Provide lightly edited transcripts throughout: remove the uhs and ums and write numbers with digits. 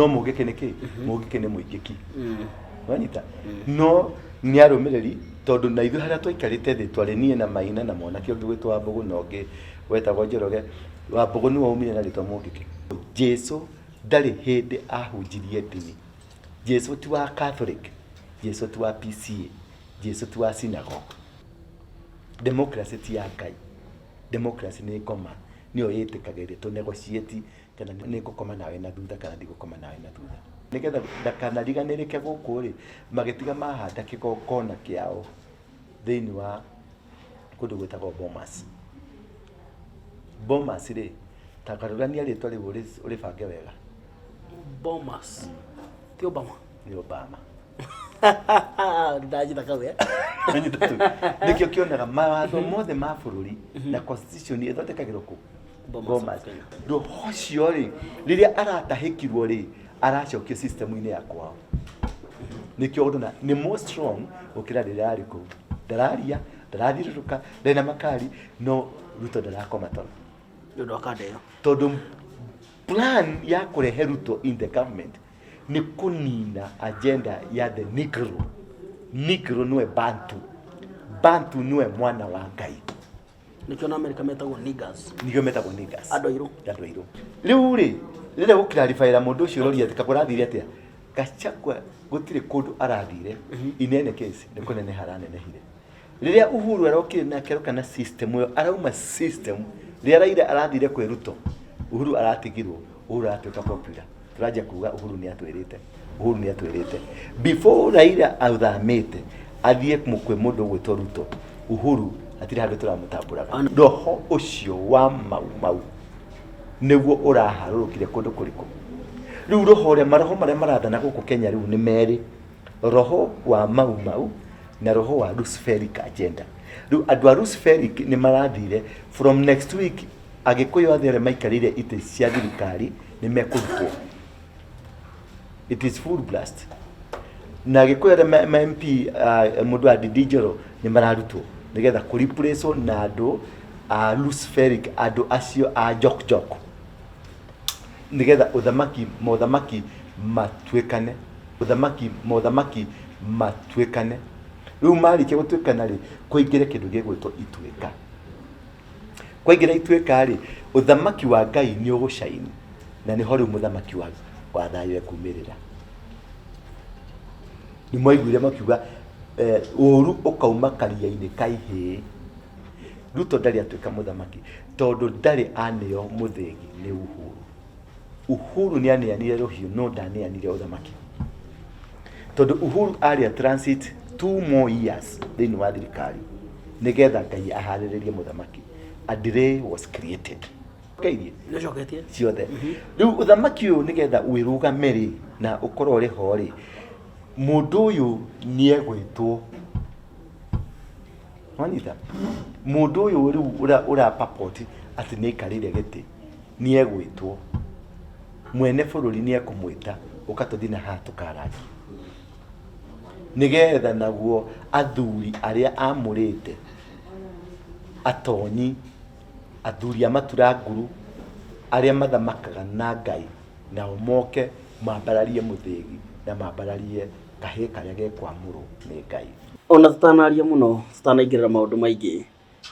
No mũngĩkĩ nĩ kĩ? Mũngĩkĩ nĩ mũingĩki. Wanyita? No nĩ arũmĩrĩri tondũ na ithuĩ harĩa twaikarĩte thĩ twarĩ niĩ na Maina na mwanake ũngĩ gwĩtwo Wambũgũ na ũngĩ wetagwo Njoroge. Wambũgũ nĩwe waumire na rĩtwa Mũngĩkĩ. Jesu ndarĩ hĩndĩ ahunjirie ndini. Jesu ti wa Catholic, Jesu ti wa PCA, Jesu ti wa synagogue. Democracy ti ya Ngai. Democracy nĩ ngoma nĩyo ĩtĩkagĩria tũ negotiate kana nĩ ngũkoma nawe na thutha kana ndigũkoma nawe na thutha. Nĩgetha ndakanariganĩrĩke gũkũ rĩ, magĩtiga mahanda kĩgongona kĩao thĩinĩ wa kũndũ gwĩtagwo Bomas. Bomas rĩ, ta garũrania rĩtwa rĩu ũrĩbange wega. Bomas. Ti Obama. Nĩ Obama. Ndanyita kau eh. Nanyita tu. Nĩkĩo kĩonaga mawatho mothe ma bũrũri na constitution ĩthondekagĩrwo kũ? Bomas of Bomas. Kenya. Roho ũcio rĩ, rĩrĩa aratahĩkirwo rĩ, aracokio system-inĩ ya kwao. Nĩkĩo ũrona nĩ more strong gũkĩra rĩrĩa arĩ kũu. Ndararia, ndarathiũrũrũka, ndarĩ na makari, no Ruto ndarakoma toro. Nĩ ũndũ wa kanda ĩyo. Tondũ plan ya kũrehe Ruto in the government nĩ kũnina agenda ya the Negro. Negro nĩwe Bantu. Bantu nĩwe mwana wa Ngai. Nĩkĩo na Amerika metagwo niggers. Nĩkĩo metagwo niggers. Andũ airũ. Andũ airũ. Rĩu rĩ, rĩrĩa gũkiraribaĩra mũndũ ũcio ũroria atĩ kũrathire atĩa? Gachagua gũtirĩ kũndũ arathire. In any case, nĩ kũneneha aranenehire. Rĩrĩa Uhuru arokire na akĩroka na system ĩyo, arauma system, rĩrĩa Raila arathire kwĩ Ruto, Uhuru aratigirwo, Uhuru aratuĩka popular. Tũranjia kuga Uhuru nĩ atwĩrĩte, Uhuru nĩ atwĩrĩte. Before Raila athamĩte athiĩ kwĩ mũndũ ũgwĩtwo Ruto, Uhuru hatirĩ handũ tũramũtambũraga. Roho ũcio wa Mau Mau nĩguo ũraharũrũkire kũndũ kũrĩkũ? Rĩu roho ũrĩa, maroho marĩa marathana gũkũ Kenya rĩu nĩ merĩ. Roho wa Mau Mau na roho wa Luciferic agenda. Rĩu andũ a Luciferic nĩ marathire from next week Agĩkũyũ othe arĩa maikarĩire itĩ cia thirikari nĩ mekũrutwo. It is full blast. Na Agĩkũyũ arĩa ma MP mũndũ wa Ndindi Njoro nĩ mararutwo nĩgetha kũ replace na andũ a Luciferic, andũ acio a Jok Jok, nĩgetha ũthamaki mothamaki matuĩkane, ũthamaki mothamaki matuĩkane. Rĩu marĩkia gũtuĩkana rĩ, kũingĩre kĩndũ gĩgwĩtwo ituĩka. Kwaingĩra ituĩka rĩ, ũthamaki wa Ngai nĩ ũgũcaini na nĩho rĩu mũthamaki wa, wa thayũ ekumĩrĩra. Nĩ mwaiguire makiuga ũru ũkauma karia-inĩ ka ihĩĩ. Ruto ndarĩ atuĩka mũthamaki tondũ ndarĩ aneo mũthĩgi nĩ Uhuru. Uhuru nĩ aneanire rũhiũ no ndaneanire ũthamaki. Tondũ Uhuru arĩa transit 2 more years thĩinĩ wa thirikari nĩgetha Ngai aharĩrĩrie mũthamaki. A delay was created. Kairie Nĩũcoketie? Ciothe. Rĩu ũthamaki ũyũ nĩgetha wĩrũgame rĩ na ũkorwo ũrĩ ho rĩ, mũndũ ũyũ nĩ egwĩtwo. Wanyita? Mũndũ ũyũ rĩu ũra purport atĩ nĩ aikarĩire gĩtĩ nĩ egwĩtwo. Mwene bũrũri nĩ ekũmwĩta ũka tũthiĩ na haha tũkarangie. Nĩgetha naguo athuri arĩa amũrĩte atonyi, athuri a maturanguru arĩa mathamakaga na Ngai nao moke mambararie mũthĩgi na mambararie kahĩĩ karĩa gekwamũrwo nĩ Ngai. Ona tũtanaria mũno, tũtanaingĩrĩra maũndũ maingĩ,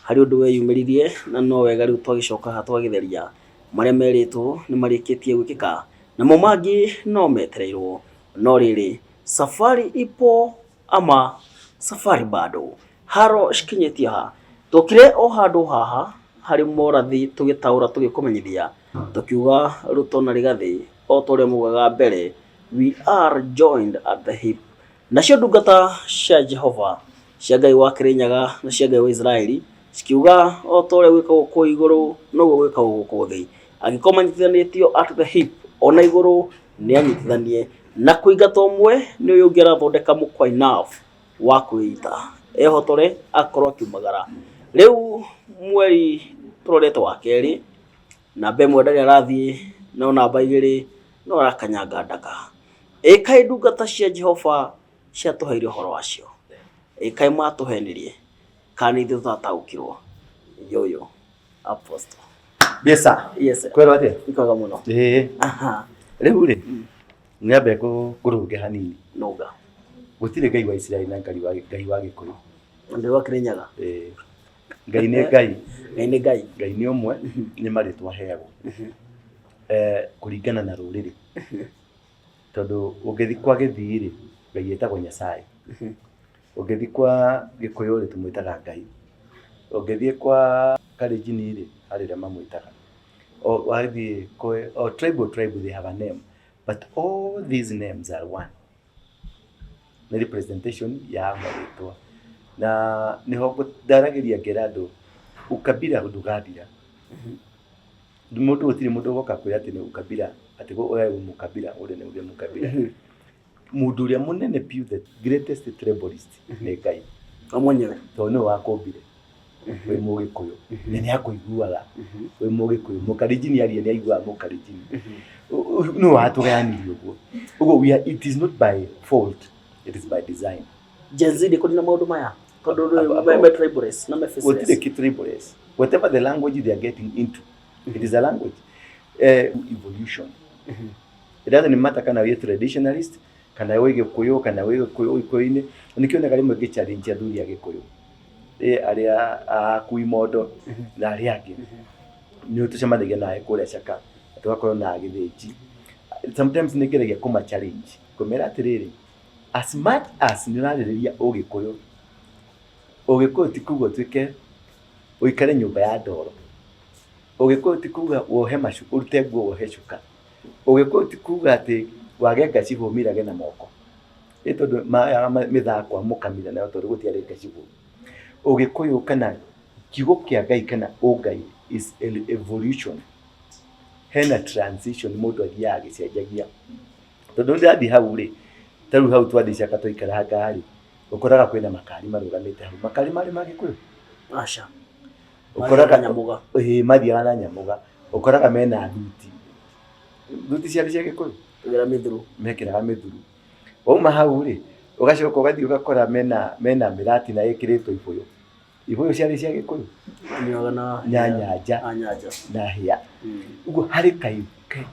harĩ ũndũ weyumĩririe na no wega rĩu twagĩcoka haha twagĩtheria. Marĩa merĩtwo nĩ marĩkĩtie gwĩkĩka, namo mangĩ no metereirwo. No rĩrĩ, safari ipo ama safari bado? Haro cikinyĩtie ha? Tũkire o handũ haha harĩ morathi tũgĩtaũra tũgĩkũmenyithia, tũkiuga Ruto na Rigathĩ o ta ũrĩa maugaga mbere, we are joined at the hip. Nacio ndungata cia Jehova, cia Ngai wa Kĩrĩnyaga na cia Ngai wa Isiraeli, cikiuga o ta ũrĩa gwĩkagwo kũu igũrũ, noguo gwĩkagwo gũkũ thĩ. Angĩkorwo manyitithanĩtio at the hip, o na igũrũ nĩ anyitithanie. Na kũingata ũmwe nĩ ũyũ ũngĩ arathondeka mũkwa enough wa kwĩita. Ehotore akorwo akiumagara. Rĩu mweri tũrorete wa kerĩ, namba ĩmwe ndarĩ arathiĩ, no namba 2 no arakanyanga ndaka. Ĩ kaĩ ndungata cia Jehova ciatũheire ũhoro wacio? Ĩ kaĩ matũhenirie? Kana nĩ ithuĩ tũtataũkirwo? Yoyo Apostle. Yes sir. Yes sir. Kwĩrwo atĩa? Nĩ kwega mũno. Ĩĩ. Aha. Rĩu rĩ, Nyambe ngũrũnge hanini. Nũnga. Gũtirĩ Ngai wa Isiraeli na Ngai wa Gĩkũyũ. Ngai wa Kĩrĩnyaga. Ĩĩ. Ngai nĩ Ngai. Ngai nĩ Ngai. Ngai nĩ ũmwe, nĩ marĩtwa aheagwo. Kũringana na rũrĩrĩ. Tondũ ũngĩthiĩ kwa Gĩthii rĩ, Ngai etagwo Nyasaye. Ũngĩthiĩ kwa Gĩkũyũ rĩ, tũmwĩtaga Ngai. Ũngĩthiĩ kwa Kalenjin rĩ, harĩ ũrĩa mamwĩtaga. Wathiĩ o tribe o tribe they have a name. But all these names are one. Nĩ representation ya marĩtwa. Na nĩho ndaragĩria ngera andũ ukabila ndũgathira. Mũndũ gũtirĩ mũndũ ũgoka kwĩra atĩ nĩ ukabila, atĩ we wĩ mũkabila, ũrĩa nĩ ũrĩa mũkabila. Mũndũ ũrĩa mũnene biũ, the greatest tribalist nĩ Ngai. O mwenyewe. Tondũ nĩwe wakũmbire wĩ Mũgĩkũyũ na nĩ akũiguaga wĩ Mũgĩkũyũ. Mũkalenjini aria nĩ aiguaga Mũkalenjini. Nĩwe watũgayanirie ũguo. Ũguo we are, it is not by fault, it is by design. Gen Z ndĩkũrĩ na maũndũ maya tondũ me tribalist na me Gũtirĩ faceless. kĩ tribalist. Whatever the language they are getting into, it is a language. Evolution. It doesn't matter kana wĩ traditionalist, kana wĩ Gĩkũyũ, kana wĩ Gĩkũyũ Gĩkũyũ-inĩ. Nĩkĩo onaga rĩmwe ngĩ challenge athuri a Gĩkũyũ. Arĩa akui mondo na arĩa angĩ. Nĩ tũcemanagia nawe kũrĩa Caka, tũgakorwo na Gĩthĩnji. Sometimes nĩ ngeragia kũma challenge, kũmera atĩrĩrĩ, as much as nĩ ũrarĩrĩria Ũgĩkũyũ, Ũgĩkũyũ ti kuga ũtuĩke ũikare nyũmba ya ndoro. Ũgĩkũyũ ti kuga wohe macuka, ũrute nguo wohe cuka. Ũgĩkũyũ ti kuga atĩ wage ngacibũ ũmirage na moko. Ĩ tondũ mĩthakwa mũkamira nayo tondũ gũtiarĩ ngacibũ. Ũgĩkũyũ kana kiugo kĩa Ngai kana ũngai is evolution. Hena transition mũndũ athiaga agĩcenjagia. Tondũ ndathiĩ hau rĩ, ta rĩu hau twathiĩ Caka twaikaranga rĩ, ũkoraga kwĩna makari marũgamĩte hau. Makari marĩ ma Gĩkũyũ? Aca. Ũkoraga nyamũga. Ĩĩ, mathiaga na nyamũga. Ũkoraga mena thuti. Thuti ciarĩ cia Gĩkũyũ? Mekĩraga mĩthuru. Mekĩraga mĩthuru. Wauma hau rĩ, ũgacoka ũgathiĩ ũgakora mena mĩratina ĩkĩrĩtwo ibũyũ. Ibũyũ ciarĩ cia Gĩkũyũ? Manyuaga na Na nyanja. Na nyanja. Na hĩa. Ũguo harĩ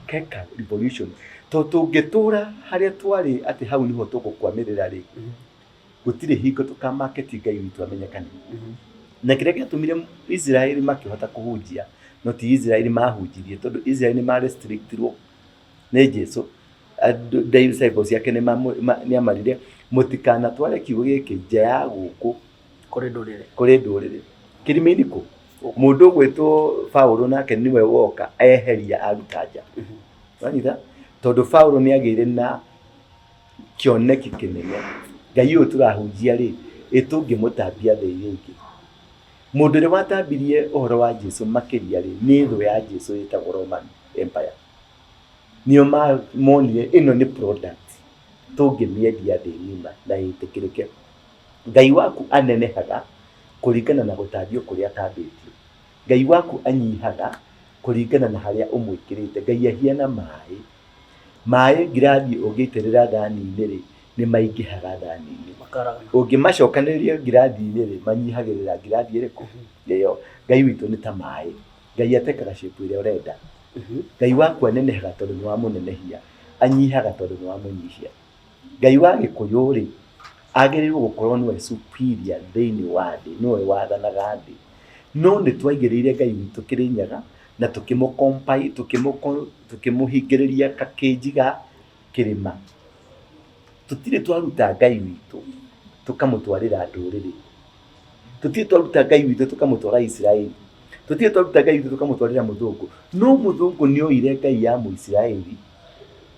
keka revolution. Tondũ tũngĩtũra harĩa twarĩ atĩ hau nĩho tũgũkwamĩrĩra rĩ, gũtirĩ hingo tũkamaketi Ngai witũ amenyekane. Na kĩrĩa gĩatũmire Isiraeli makĩhota kũhunjia, no ti Isiraeli mahunjirie, tondũ Isiraeli nĩ marestrictirwo nĩ Jesu. Disciples ciake nĩ amarire mũtikanatware kiugo gĩkĩ nja ya gũkũ kũrĩ ndũrĩrĩ. Kũrĩ ndũrĩrĩ. Kĩrima-inĩ kũ? Mũndũ ũgwĩtwo Paulo nake nĩwe woka eheria aruta nja. Wanyita? Tondũ Paulo nĩ agĩire na kĩoneki kĩnene. Ngai ũyũ tũrahunjia rĩ, ĩ tũngĩmũtambia thĩ ĩrĩa ĩngĩ. Mũndũ ũrĩa watambirie ũhoro wa Jesu makĩria rĩ, nĩ thũ ya Jesu ĩtagwo Roman Empire. Nĩo monire ĩno nĩ product tũngĩmĩendia thĩ ng'ima na ĩtĩkĩrĩke. Ngai waku anenehaga kũringana na gũtambio kũrĩa atambĩtio. Ngai waku anyihaga kũringana na harĩa ũmwĩkĩrĩte. Ngai ahiana maĩ. Maĩ ngirathi ũngĩitĩrĩra thani-inĩ rĩ, nĩ maingĩhaga thani-inĩ. Ũngĩmacokanĩrĩria ngirathi-inĩ rĩ, manyihagĩrĩra ngirathi ĩrĩkũ? Ĩyo. Ngai witũ nĩ ta maĩ. Ngai atekaga shape ĩrĩa ũrenda. Ngai waku anenehaga tondũ nĩ wamũnenehia, anyihaga tondũ nĩ wamũnyihia. Ngai wa Gĩkũyũ rĩ, agĩrĩirwo gũkorwo nĩwe superior thĩinĩ wa thĩ, nĩwe wathanaga thĩ. No nĩ twaigĩrĩire Ngai witũ Kĩrĩnyaga na tũkĩmũhingĩrĩria gakĩnji ga kĩrĩma. Tũtirĩ twaruta Ngai witũ tũkamũtwarĩra ndũrĩrĩ. Tũtirĩ twaruta Ngai witũ tũkamũtwara Isiraeli. Tũtirĩ twaruta Ngai witũ tũkamũtwarĩra mũthũngũ. No mũthũngũ nĩ oire Ngai ya Mũisiraeli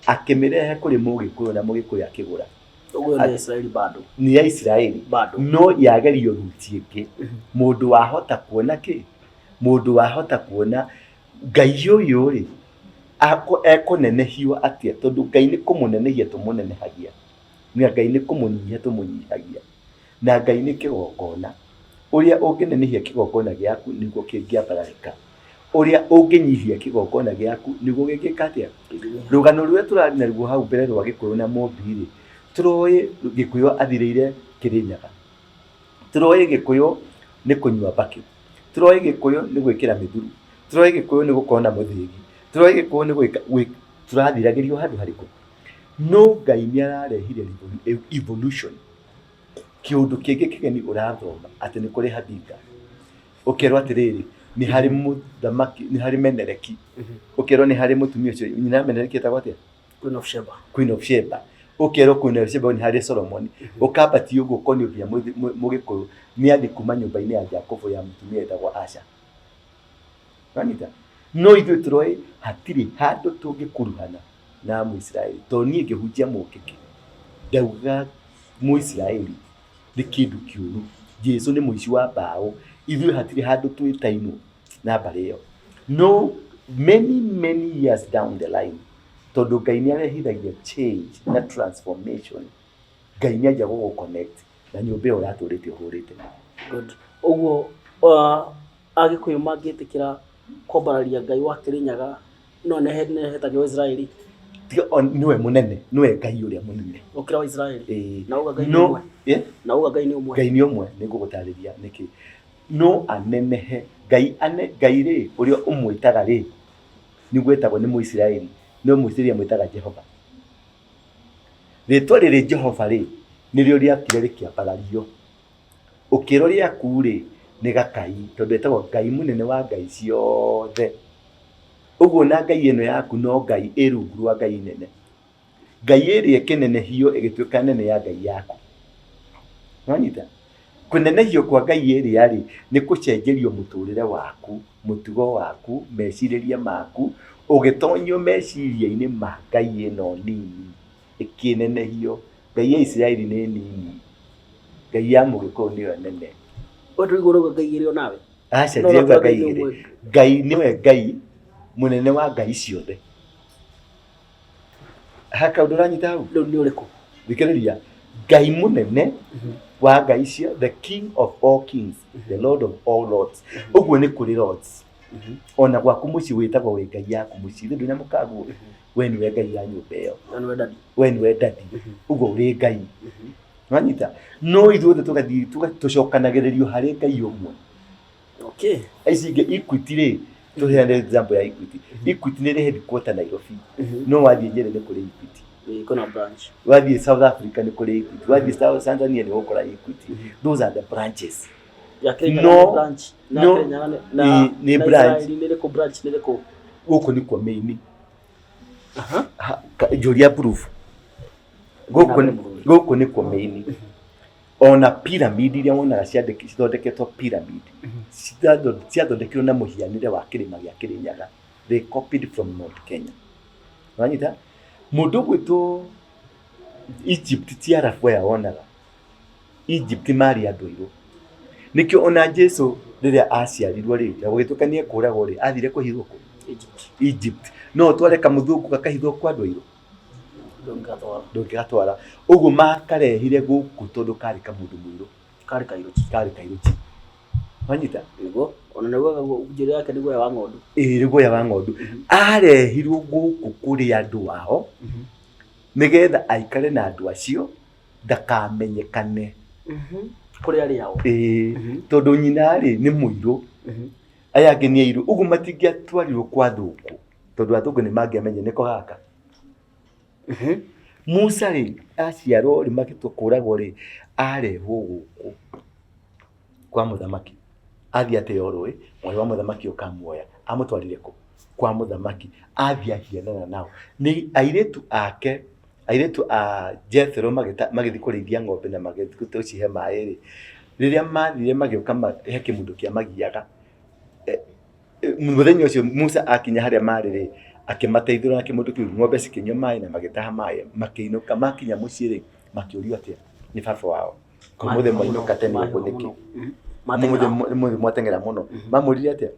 akĩmĩrehe kũrĩ Mũgĩkũyũ na Mũgĩkũyũ akĩgũra. Ũguo nĩ Isiraeli bado. Nĩ ya Isiraeli. Bado. No yagerio ruti ĩngĩ. Mũndũ wahota kuona kĩ? Mũndũ wahota kuona Ngai ũyũ rĩ, ekũnenehio atĩa? Tondũ Ngai nĩ kũmũnenehia tũmũnenehagia. Na Ngai nĩ kũmũnyihia tũmũnyihagia. Na Ngai nĩ kĩgongona. Ũrĩa ũngĩnenehia kĩgongona gĩaku nĩguo kĩngĩambararĩka. Ũrĩa ũngĩnyihia kĩgongona gĩaku nĩguo gĩngĩka atĩa? Rũgano rũrĩa tũrarĩ naruo hau mbere rwa Gĩkũyũ na Mũmbi rĩ, tũroĩ Gĩkũyũ athirĩire Kĩrĩnyaga. Tũroĩ Gĩkũyũ nĩ kũnyua mbakĩ. Tũroĩ Gĩkũyũ nĩ gwĩkĩra mĩthuru. Tũroĩ Gĩkũyũ nĩ gũkorwo na mũthĩgi. Tũroĩ Gĩkũyũ nĩ gwĩka, tũrathiragĩrio handũ harĩkũ? No Ngai nĩ ararehire evolution, kĩũndũ kĩngĩ kĩgeni ũrathoma atĩ nĩ kũrĩ Habinga, ũkerwo atĩrĩrĩ, nĩ harĩ mũthamaki, nĩ harĩ Menereki, ũkerwo nĩ harĩ mũtumia ũcio, nyina wa Menereki etagwo atĩa? Queen of Sheba. Queen of Sheba. Ũkerwo Queen of Sheba nĩ harĩ Solomon, ũkambatia ũguo ũkonio nginya Mũgĩkũyũ nĩ athiĩ kuma nyũmba-inĩ ya Jakubu ya mũtumia wetagwo Asha. Wanyita? No ithuĩ tũroĩ hatirĩ handũ tũngĩkuruhana na Mũisiraeli, tondũ niĩ ngĩhunjia mũkĩkĩ ndauga Mũisiraeli nĩ kĩndũ kĩũru, Jesu nĩ mũici wa mbaũ, ithuĩ hatirĩ handũ twĩtainwo na mbarĩ ĩyo. No many many years down the line, tondũ Ngai nĩ arehithagia change na transformation, Ngai nĩ anjia gũgũ connect na nyũmba ĩyo ũratũrĩte ũhũrĩte. Good. Ũguo Agĩkũyũ mangĩtĩkĩra kwambararia Ngai wa Kĩrĩnyaga no nehetage wa Israeli. Tiga nĩwe mũnene, nĩwe Ngai ũrĩa mũnene. Gũkĩra wa Israeli. Ĩĩ. Na uga Ngai nĩ No, ũmwe. eh? Na uga Ngai nĩ ũmwe. Ngai nĩ ũmwe, nĩ ngũgũtarĩria nĩkĩ. No anenehe, Ngai ane, Ngai rĩ, ũrĩa ũmwĩtaga rĩ, nĩguo etagwo nĩ Mũisiraeli, no Mũisiraeli amwĩtaga Jehova. Rĩtwa rĩrĩ Jehova rĩ, nĩrĩo rĩakire rĩkĩambarario. Ũkĩrwo rĩaku rĩ, nĩ gakai, tondũ etagwo Ngai mũnene wa ngai ciothe. Ũguo ona ngai ĩno yaku no ngai ĩ rungu rwa ngai nene. Ngai ĩrĩa ĩkĩnenehio ĩgĩtuĩka nene ya ngai yaku. Nĩwanyita? Kũnenehio kwa ngai ĩrĩa rĩ, nĩ gũcenjerio mũtũrĩre waku, mũtugo waku, mecirĩria maku, ũgĩtonyio meciria-inĩ ma ngai ĩno nini. Ĩkĩnenehio. Ngai ya Isiraeli nĩ nini, Ngai ya Mũgĩkũyũ nĩyo nene. We ndũraigua ũrauga Ngai igĩrĩ o nawe? Aca, No ndirauga ũrauga Ngai Ngai nĩ igĩrĩ. ũmwe. Ngai nĩwe Ngai mũnene wa ngai ciothe. Ha kaũndũ ũranyita hau? Rĩu nĩ ũrĩkũ? Thikĩrĩria, Ngai mũnene wa ngai ciothe, the king of all kings, the lord of all lords. Ũguo nĩ kũrĩ lords. Ona gwaku mũciĩ wĩtagwo wĩ ngai yaku mũciĩ, githĩ ndũrĩ na mũkaguo? We nĩwe ngai ya nyũmba ĩyo. Na nĩwe daddy. We nĩwe daddy. Ũguo ũrĩ ngai. Wanyita? No ithuothe tũgathiĩ tũcokanagĩrĩrio harĩ ngai ũmwe. Okay. Ici ingĩ Equity rĩ, tũheane example ya Equity. Equity nĩ ĩrĩ headquarter Nairobi. No wathiĩ Nyeri nĩ kũrĩ Equity. Ĩĩ, kwĩna branch. Wathiĩ South Africa nĩ kũrĩ Equity. Wathiĩ South Tanzania nĩ ũgũkora Equity. Those are the branches. Ya Kĩrĩnyaga No, nĩ branch. Na no, Kĩrĩnyaga nĩ na nĩ na branch. Israeli nĩ ĩrĩkũ branch nĩ ĩrĩkũ? Gũkũ nĩkuo main. Aha. Njũria proof. Gũkũ gũkũ nĩkuo main. Ona pyramid iria wonaga cithondeketwo pyramid, ciathondekirwo na mũhianĩre wa kĩrĩma gĩa Kĩrĩnyaga. They copied from Mount Kenya. Wanyita? Mũndũ ũgwĩtwo Egypt ti Arabu aya wonaga. Egypt marĩ andũ airũ. Nĩkĩo ona Jesu rĩrĩa aciarirwo rĩ, na gũgĩtuĩka nĩ ekũragwo rĩ, athire kũhithwo kũ? Egypt. Egypt. No ũtware kamũthũngũ gakahithwo kwa andũ airũ? Ndũngĩgatwara. Ndũngĩgatwara. Ũguo makarehire gũkũ tondũ karĩ kamũndũ mũirũ. Karĩ kairũ chi. Karĩ kairũ chi. Wanyita? Nĩguo. Ona nĩguo njĩra yake nĩ guoya wa ng'ondu. Ĩĩ nĩ guoya wa ng'ondu. Arehirwo gũkũ kũrĩ andũ ao nĩgetha aikare na andũ acio ndakamenyekane. Kũrĩ arĩa ao. Ĩĩ, tondũ nyina rĩ nĩ mũirũ, aya angĩ nĩ airũ, ũguo matingĩatwarirwo kwa athũngũ, tondũ athũngũ nĩ mangĩamenyire nĩko gaka. Musa rĩ, aciarwo rĩ, magĩtua kũragwo rĩ, arehwo gũkũ kwa mũthamaki. Athiĩ ateo rũĩ, mwarĩ wa mũthamaki ũkamuoya. Amũtwarire kũ? Kwa mũthamaki. Athiĩ ahianana nao. Nĩ airĩtu ake, airĩtu a Jethro magĩthiĩ kũrĩithia ng'ombe na magĩthiĩ gũcihe maĩ rĩ, rĩrĩa mathire magĩũka he kĩmũndũ kĩamagiaga. Mũthenya ũcio Musa akinya harĩa marĩ rĩ, akĩmateithũra na kĩmũndũ kĩu, ng'ombe cikĩnyua maĩ na magĩtaha maĩ, makĩinũka. Makinya mũciĩ rĩ, makĩũrio atĩa nĩ baba wao? Ũmũthĩ mwainũka tene ũguo nĩkĩ? Ũmũthĩ mwateng'era mũno. Mamwĩrire atĩa?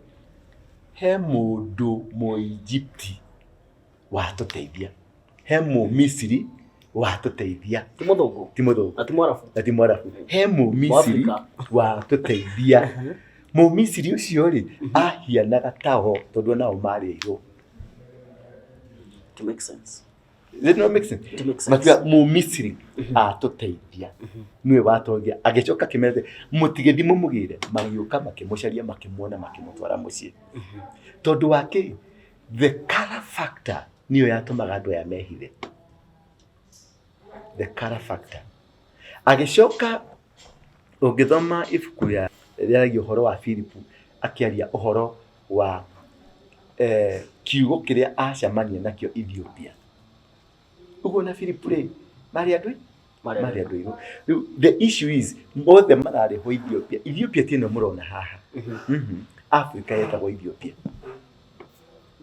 He mũndũ Mũijipti watũteithia, he Mũmisiri watũteithia. Ti mũthũngũ. Ti mũthũngũ. Na ti Mwarabu. Na ti Mwarabu. He Mũmisiri watũteithia. Mũmisiri ũcio rĩ, ahianaga tao tondũ onao marĩ airũ. It makes sense. Does it not make sense? It makes sense. Makiuga Mũmisiri atũteithia nĩwe watũteithia. Agĩcoka akĩmera atĩ mũtigĩthiĩ mũmũgĩre, magĩũka makĩmũcaria makĩmuona makĩmũtwara mũciĩ. Tondũ wa kĩ? The color factor nĩyo yatũmaga andũ aya mehithe. The color factor. Agĩcoka ũngĩthoma ibuku rĩa rĩaragia ũhoro wa Philip akĩaria ũhoro wa kiugo kĩrĩa acemania nakĩo Ethiopia. Ũguo na Philip rĩ, marĩ andũ marĩ andũ airũ. Rĩu the issue is othe mararĩhwo Ethiopia. Ethiopia ti ĩno mũrona haha. Africa yetagwo Ethiopia.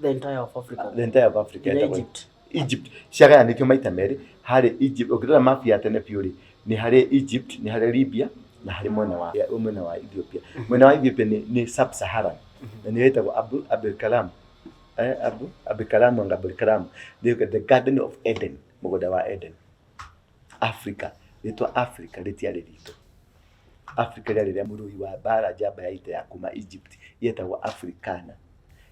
The entire of Africa. The entire of Africa Nginya yetagwo Egypt. Egypt ciagayanĩtio maita merĩ harĩ Egypt ũngĩrora mabu ya tene biũ rĩ nĩ harĩ Egypt nĩ harĩ Libya na harĩ mwena wa Ethiopia. Mwena wa Ethiopia nĩ sub-Saharan na nĩyo ĩtagwo Abu Abel Kalam, Abu Abel Kalam anga Abel Kalam, the Garden of Eden, mũgũnda wa Eden. Africa, rĩtwa Africa rĩtiarĩ ritũ. Africa rĩarĩ rĩa mũrũi wa mbara, njamba ya ita ya kuma Egypt yetagwo Africana,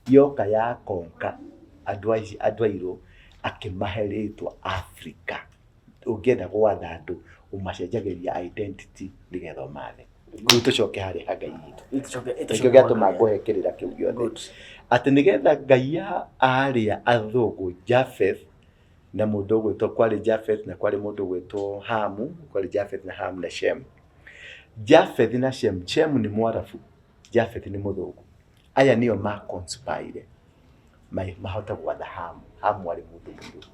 yoka ya konka andũ aici, andũ airũ, akĩmahe rĩtwa Africa. Ũngĩenda gwatha andũ ũmacenjagĩria identity nĩgetha ũmathe. Rĩu tũcoke harĩa ha Ngai witũ. Nĩkĩo gĩatũma ngũhe kĩrĩra kĩu gĩothe. Good. Atĩ nĩgetha Ngai ya arĩa athũngũ Japheth na mũndũ ũgwĩtwo, kwarĩ Japheth na kwarĩ mũndũ ũgwĩtwo Hamu, kwarĩ Japheth na Hamu na Shem. Japheth na Shem, Shem nĩ Mwarabu, Japheth nĩ mũthũngũ. Aya nĩo ma conspire mahote gwatha Hamu. Hamu arĩ mũndũ mũirũ.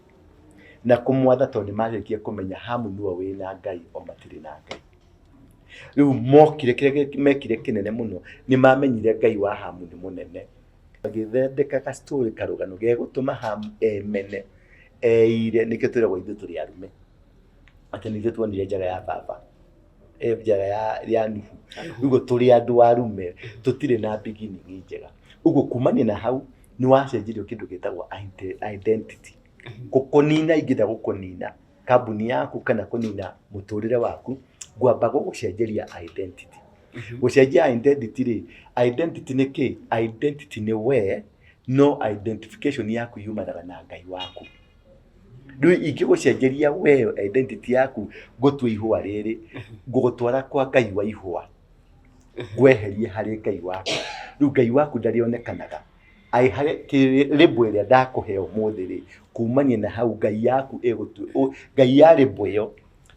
Na kũmwatha tondũ nĩ marĩkia kũmenya Hamu nĩwe wĩna Ngai o matirĩ na Ngai. Rĩu mokire, kĩrĩa mekire kĩnene mũno nĩ mamenyire Ngai wa Hamu nĩ mũnene. Magĩthondeka ga story, karũgano gegũtũma Hamu emene, eire nĩkĩo twĩragwo ithuĩ tũrĩ arume, atĩ nĩ ithuĩ tuonire njaga ya baba, njaga ya Nuhu. Ũguo tũrĩ andũ arume, tũtirĩ na beginning njega. Ũguo kumania na hau nĩ wacenjirio kĩndũ gĩtagwo identity. Gũkũnina, ingĩenda gũkũnina kambuni yaku kana kũnina mũtũrĩre waku, ngwamba gũgũcenjeria identity. Gũcenjia identity rĩ, identity nĩ kĩ? Identity nĩ we, no identification yaku yumanaga na Ngai waku. Rĩu ingĩgũcenjeria we identity yaku, ngũtue ihũa rĩrĩ, ngũgũtwara kwa Ngai wa ihũa, ngweherie harĩ Ngai waku. Rĩu Ngai waku ndarĩonekanaga ai harĩ rĩmbũ ĩrĩa ndakũhe ũmũthĩ rĩ, kumania na hau Ngai yaku ĩgũtue Ngai ya rĩmbũ ĩyo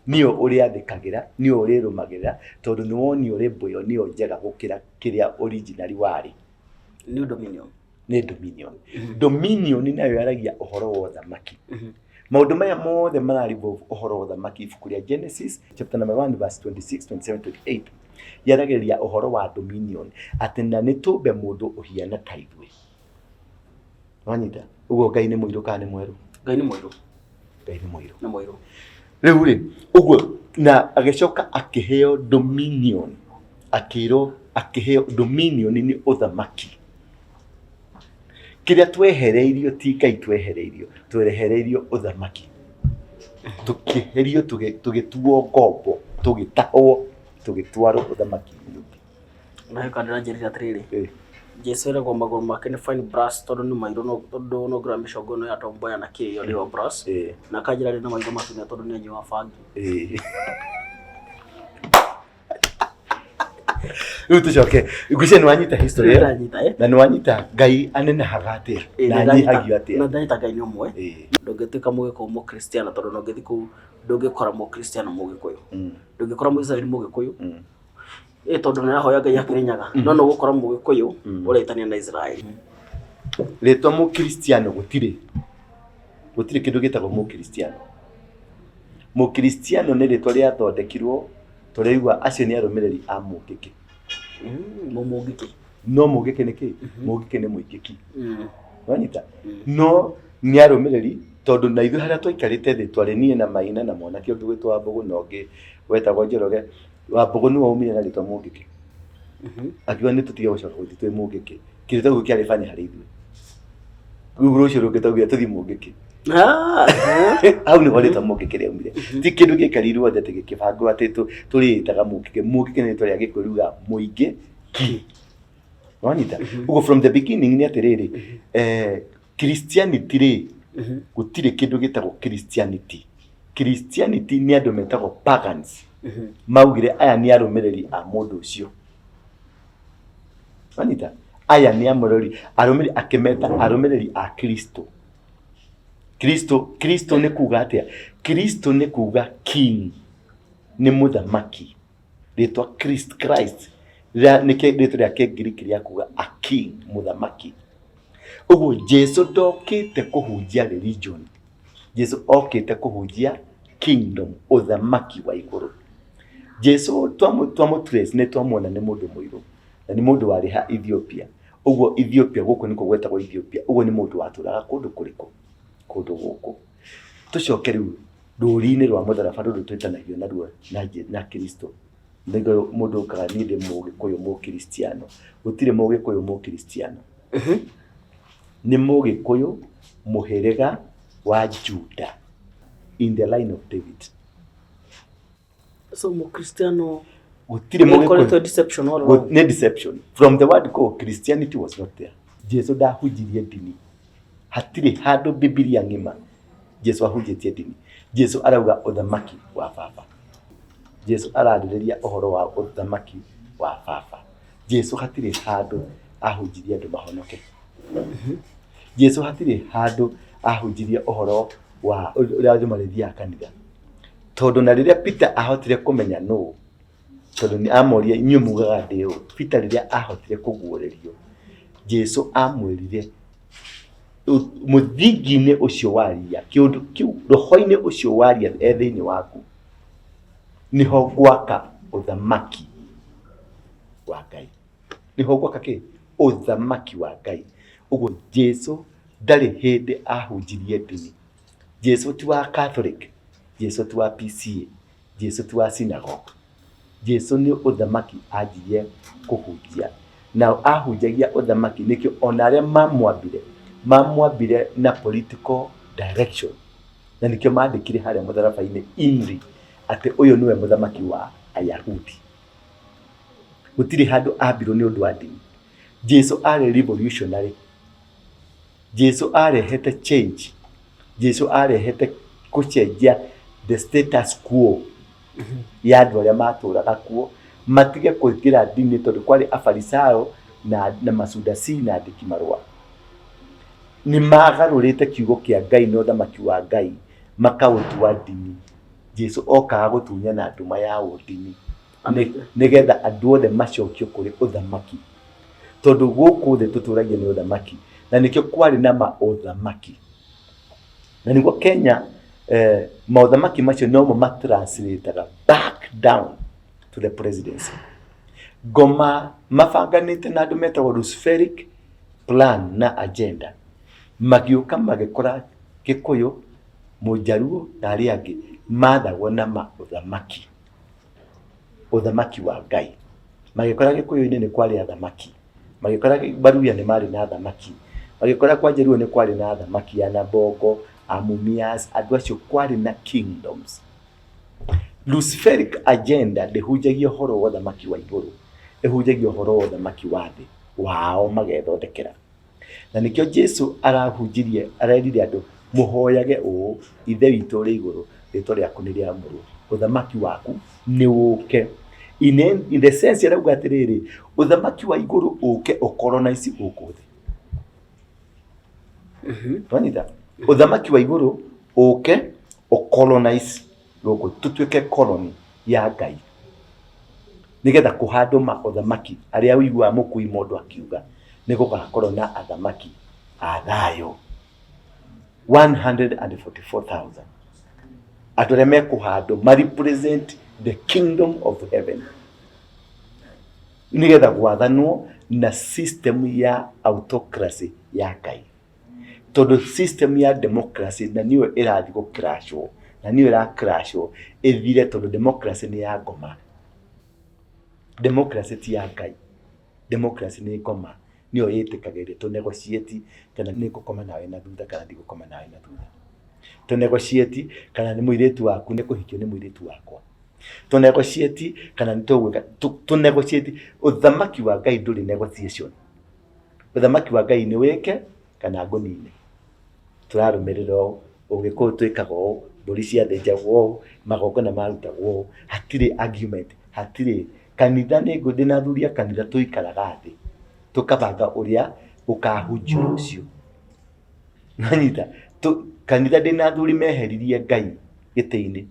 nĩyo ũrĩathĩkagĩra, nĩyo ũrĩrũmagĩrĩra, tondũ nĩ wonio rĩmbũ ĩyo nĩyo njega gũkĩra kĩrĩa originally warĩ. New Dominion. Nĩ Dominion. Dominion nayo yaragia ũhoro wa ũthamaki. Maũndũ maya mothe mara revolve ũhoro wa ũthamaki. Ibuku rĩa Genesis chapter number 1 verse 26, 27, 28 yaragĩrĩria ũhoro wa dominion, atĩ na nĩ tũmbe mũndũ ũhiana ta ithuĩ. Wanyita ũguo Ngai nĩ mũirũ kana nĩ mwerũ? Ngai nĩ mũirũ. Ngai nĩ mũirũ. Nĩ mũirũ. Rĩu rĩ, ũguo na agĩcoka akĩheo dominion, akĩrwo akĩheo dominion nĩ ũthamaki. Kĩrĩa twehereirio ti Ngai twehereirio, twehereirio ũthamaki, tũkĩherio, tũgĩtuo ngombo, tũgĩtahwo, tũgĩtwarwo ũthamaki-inĩ ũngĩ. Na he kandĩra njĩrire atĩrĩrĩ, Jesu eragwo magũrũ make nĩ fine brass tondũ nĩ mairũ, no tondũ no ngĩrora mĩcongo ĩno ya Tom Mboya na kĩ ĩyo nĩyo brass. Na akanjĩra arĩ na maitho matune tondũ nĩ anyuaga bangi. Rĩu tũcoke ngwĩciria nĩ wanyita history ĩyo. Ndanyita, eh? Na nĩ wanyita Ngai anenehaga atĩa Ĩ, na nĩ ndanyita- anyihagio atĩa. Na ndanyita Ngai nĩ ũmwe. Ndũngĩtuĩka mũgĩkũyũ mũkristiano tondũ ndũngĩthiĩ kũu ndũngĩkora mũkristiano mũgĩkũyũ. Ndũngĩkora mũisiraeli mũgĩkũyũ. Ĩ tondũ nĩ arahoya Ngai akĩrĩnyaga. No no gũkora mũgĩkũyũ ũretania na Israeli. Rĩtwa mũkristiano gũtirĩ kĩndũ gĩtagwo mũkristiano. Mũkristiano nĩ rĩtwa rĩathondekirwo tũraigua acio nĩ arũmĩrĩri a mũngĩkĩ. Mũmũngĩkĩ. No mũngĩkĩ nĩ kĩ? Mũngĩkĩ nĩ mũingĩki. Wanyita? No nĩ arũmĩrĩri tondũ na ithuĩ harĩa twaikarĩte thĩ twarĩ niĩ na Maina na mwanake ũngĩ gwĩtwo Wambũgũ na ũngĩ wetagwo Njoroge. Wambũgũ nĩwe waumire na rĩtwa mũngĩkĩ. Akiuga nĩ tũtige gũcoka gũthiĩ twĩ mũngĩkĩ. Kĩrĩtwa gĩkĩ kĩarĩ bani harĩ ithuĩ. Rĩu rũciũ rũngĩ twaugire tũthiĩ mũngĩkĩ. Hau nĩho rĩtwa mũngĩkĩ rĩaumire. Ti kĩndũ gĩaikarirwo thĩ atĩ gĩkĩbangwo atĩ tũrĩĩtaga mũngĩkĩ. Mũngĩkĩ nĩ rĩtwa rĩa Gĩkũyũ riugaga mũingĩ ki. Wanyita? Ũguo from the beginning nĩ atĩrĩrĩ, Christianity rĩ, gũtirĩ kĩndũ gĩtagwo Christianity. Christianity nĩ andũ metagwo pagans. Maugire aya nĩ arũmĩrĩri a mũndũ ũcio. Wanyita? Aya nĩ amũrori, arũmĩrĩri, akĩmeta arũmĩrĩri a Kristo. Kristo, Kristo nĩ kuga atĩa? Kristo nĩ kuga king, nĩ mũthamaki. Rĩtwa Christ, Christ nĩ rĩtwa rĩa Kĩngiriki rĩa kuga a king, mũthamaki. Ũguo Jesu ndokĩte kũhunjia religion. Jesu okĩte kũhunjia kingdom, ũthamaki wa igũrũ. Jesu twamũ trace nĩ twamuona nĩ mũndũ mũirũ na nĩ mũndũ warĩ ha Ethiopia. Ũguo Ethiopia gũkũ nĩkuo gwetagwo Ethiopia. Ũguo nĩ mũndũ watũraga kũndũ kũrĩkũ? Kũndũ gũkũ. Tũcoke rĩu rũri-inĩ rwa mũtharaba rũrũ twĩtanagio naruo na Kristo. Nĩguo mũndũ okaga niĩ ndĩ mũgĩkũyũ mũkristiano. Gũtirĩ mũgĩkũyũ mũkristiano. Nĩ mũgĩkũyũ mũhĩrĩga wa Juda in the line of David. So mũkristiano Gũtirĩ mũgĩkũyũ. Ĩkoretwo deception all along. Nĩ deception. From the word go, Christianity was not there. Jesu ndahunjirie ndini. Hatirĩ handũ Bibilia ng'ima Jesu ahunjĩtie ndini. Jesu arauga ũthamaki wa baba. Jesu ararĩrĩria ũhoro wa ũthamaki wa baba. Jesu hatirĩ handũ ahunjirie andũ mahonoke. Jesu hatirĩ handũ ahunjirie ũhoro wa ũrĩa andũ marĩthiaga kanitha. Tondũ na rĩrĩa Peter ahotire kũmenya nũ, tondũ nĩ amoria inyuĩ mugaga ndĩ ũ, Peter rĩrĩa ahotire kũguũrĩrio, Jesu amwĩrire mũthingi-inĩ ũcio waria, kĩũndũ kĩu, roho-inĩ ũcio waria e thĩinĩ waku, nĩho ngwaka ũthamaki wa Ngai. Nĩho ngwaka kĩ? Ũthamaki wa Ngai. Ũguo Jesu ndarĩ hĩndĩ ahunjirie ndini. Jesu ti wa Catholic, Jesu ti wa PCA, Jesu ti wa synagogue. Jesu nĩ ũthamaki anjirie kũhunjia. Na ahunjagia ũthamaki nĩkĩo ona arĩa mamwambire, mamwambire na political direction. Na nĩkĩo mandĩkire harĩa mũtharaba-inĩ INRI atĩ ũyũ nĩwe mũthamaki wa Ayahudi. Gũtirĩ handũ ambirwo nĩ ũndũ wa ndini. Jesu arĩ revolutionary. Jesu arehete change. Jesu arehete gũcenjia the status quo ya andũ arĩa matũraga kuo, matige kũingĩra ndini tondũ kwarĩ Afarisayo na Masudasi na andĩki marũa. Nĩ magarũrĩte kiugo kĩa Ngai na ũthamaki wa Ngai makaũtua ndini. Jesu okaga gũtunyana nduma ya ũndini nĩgetha andũ othe macokio kũrĩ ũthamaki. Tondũ gũkũ thĩ tũtũragio nĩ ũthamaki na nĩkĩo kwarĩ na maũthamaki. Na nĩguo Kenya maũthamaki macio nomo matranslataga back down to the presidency. Ngoma mabanganĩte na andũ metagwo Luciferic plan na agenda. Magĩũka magĩkora Gĩkũyũ, Mũjaruo na arĩa angĩ mathagwo na maũthamaki. Ũthamaki wa Ngai. Magĩkora Gĩkũyũ-inĩ nĩ kwarĩ athamaki. Magĩkora Baruya nĩ marĩ na athamaki. Magĩkora kwa Jaluo nĩ kwarĩ na athamaki a Nabongo, a Mumias, andũ acio kwarĩ na kingdoms. Luciferic agenda ndĩhunjagia ũhoro wa ũthamaki wa igũrũ, ĩhunjagia ũhoro wa ũthamaki wa thĩ wao magethondekera. Na nĩkĩo Jesu arahunjirie, arerire andũ mũhoyage ũũ, Ithe witũ ũrĩ igũrũ, rĩtwa rĩaku nĩ rĩamũrwo, ũthamaki waku nĩ ũke. In the sense arauga atĩrĩrĩ, ũthamaki wa igũrũ ũke ũcolonize gũkũ thĩ. Twanyita? Ũthamaki wa igũrũ ũke ũcolonize gũkũ, tũtuĩke colony ya Ngai. Nĩgetha kũhandwo ma ũthamaki arĩa ũiguaga mũkui mũndũ akiuga nĩ gũgakorwo na athamaki a thayũ 144,000 andũ arĩa mekũhandwo ma represent the kingdom of heaven nĩgetha gwathanwo na system ya autocracy ya Ngai. Tondũ system ya democracy na nĩyo ĩrathiĩ gũ crash wo, na nĩyo ĩra crash wo ĩthire tondũ democracy nĩ ya ngoma. Democracy ti ya Ngai. Democracy nĩ ngoma, nĩyo ĩtĩkagĩria tũ negotiate kana nĩ ngũkoma nawe na thutha kana ndigũkoma nawe na thutha. Tũ negotiate kana nĩ mũirĩtu waku nĩ kũhikio nĩ mũirĩtu wakwa. Tũ negotiate kana nĩ tũgwĩka, tũ negotiate, ũthamaki wa Ngai ndũrĩ negotiation. Ũthamaki wa Ngai nĩ wĩke kana ngũnine. Tũrarũmĩrĩra ũũ, Ũgĩkũyũ twĩkaga ũũ, mbũri ciathĩnjagwo ũũ, magongona marutagwo ũũ, hatirĩ argument, hatirĩ. Kanitha nĩ ngũ, ndĩna athuri a kanitha tũikaraga thĩ, tũkabanga ũrĩa gũkahunjio rũciũ. Nĩwanyita? Kanitha ndĩna athuri meheririe Ngai gĩtĩ-inĩ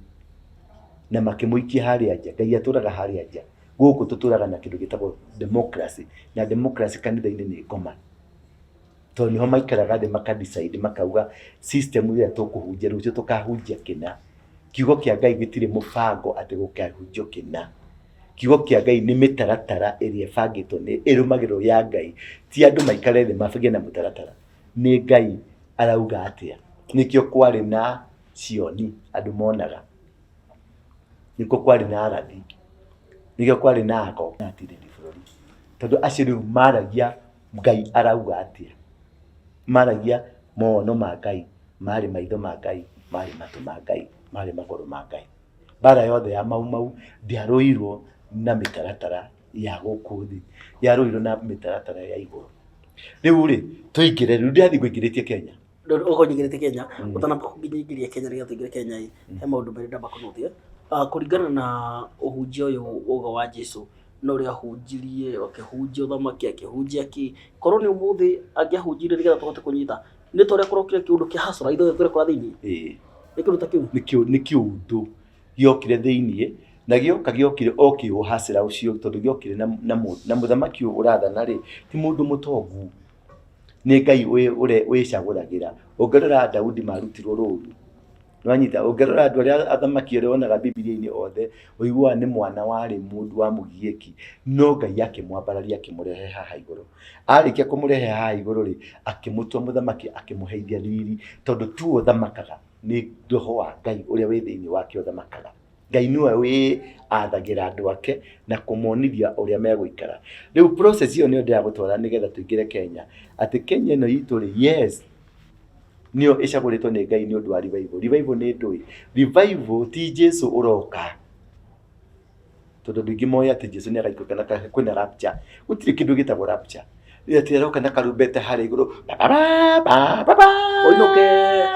na makĩmũikia harĩa nja. Ngai atũraga harĩa nja. Gũkũ tũtũraga na kĩndũ gĩtagwo democracy, na democracy kanitha-inĩ nĩ ngoma. Tondũ nĩho maikaraga thĩ maka decide makauga system ĩrĩa tũkũhunjia rũciũ tũkahunjia kĩna. Kiugo kĩa Ngai gĩtirĩ mũbango atĩ gũkahunjio kĩna. Kiugo kĩa Ngai nĩ mĩtaratara ĩrĩa ĩbangĩtwo nĩ ĩrũmagĩrĩrwo ya Ngai. Ti andũ maikare thĩ magĩe na mũtaratara. Nĩ Ngai arauga atĩa. Nĩkĩo kwarĩ na cioni andũ monaga. Nĩkĩo kwarĩ na arathi. Nĩkĩo kwarĩ na ago. Bũrũri. Tondũ acio rĩu maragia Ngai arauga atĩa. Maragia mawono ma Ngai, marĩ maitho ma Ngai, marĩ matũ ma Ngai, marĩ magũrũ ma Ngai. Mbara yothe ya Mau Mau ndĩarũirwo na mĩtaratara ya gũkũ thĩ, yarũirwo na mĩtaratara ya igũrũ. Rĩu rĩ, tũingĩre rĩu ndĩrathiĩ ngũingĩrĩtie Kenya. Ũkũnyingĩrĩtie Kenya, ũtanamba kũnyingĩria Kenya nĩgetha tũingĩre Kenya ĩ, he maũndũ merĩ ndamba kũnuthia. Kũringana na ũhunjia ũyũ wauga wa Jesu, na ũrĩa ahunjirie, akĩhunjia ũthamaki, akĩhunjia kĩ, korwo nĩ ũmũthĩ angĩahunjirie nĩgetha tũhote kũnyita, nĩ ta ũrĩa kũrokire kĩũndũ kĩa hustler ithuothe tũrekora thĩiniĩ, nĩ kĩũndũ ta kĩu? Nĩ kĩũndũ gĩokire thĩiniĩ, na gĩoka gĩokire o kĩũhacĩra ũcio tondũ gĩokire na mũthamaki ũyũ ũrathana rĩ, ti mũndũ mũtongu. Nĩ Ngai wĩcagũragĩra. Ũngĩrora Daudi marutirwo rũru, nĩwanyita? Ũngĩrora andũ arĩa athamaki arĩa wonaga Bibilia-inĩ othe, ũiguaga nĩ mwana warĩ mũndũ wa mũgiĩki, no Ngai akĩmwambararia akĩmũrehe haha igũrũ. Arĩkia kũmũrehe haha igũrũ rĩ, akĩmũtua mũthamaki akĩmũheithia riri, tondũ tiwe ũthamakaga, nĩ roho wa Ngai ũrĩa wĩ thĩiniĩ wake ũthamakaga. Ngai nĩwe wĩathagĩra andũ ake na kũmonithia ũrĩa megũikara. Rĩu process ĩyo nĩyo ndĩragũtwara nĩgetha tũingĩre Kenya. Atĩ Kenya ĩno itũ rĩ, yes, nĩyo ĩcagũrĩtwo nĩ Ngai nĩ ũndũ wa revival. Revival nĩ ndũĩ? Revival ti Jesu ũroka. Tondũ andũ aingĩ moĩ atĩ Jesu nĩ agaikũrũka na kwĩna rapture. Gũtirĩ kĩndũ gĩtagwo rapture. Atĩ aroka na karumbeta harĩa igũrũ Ũinũke.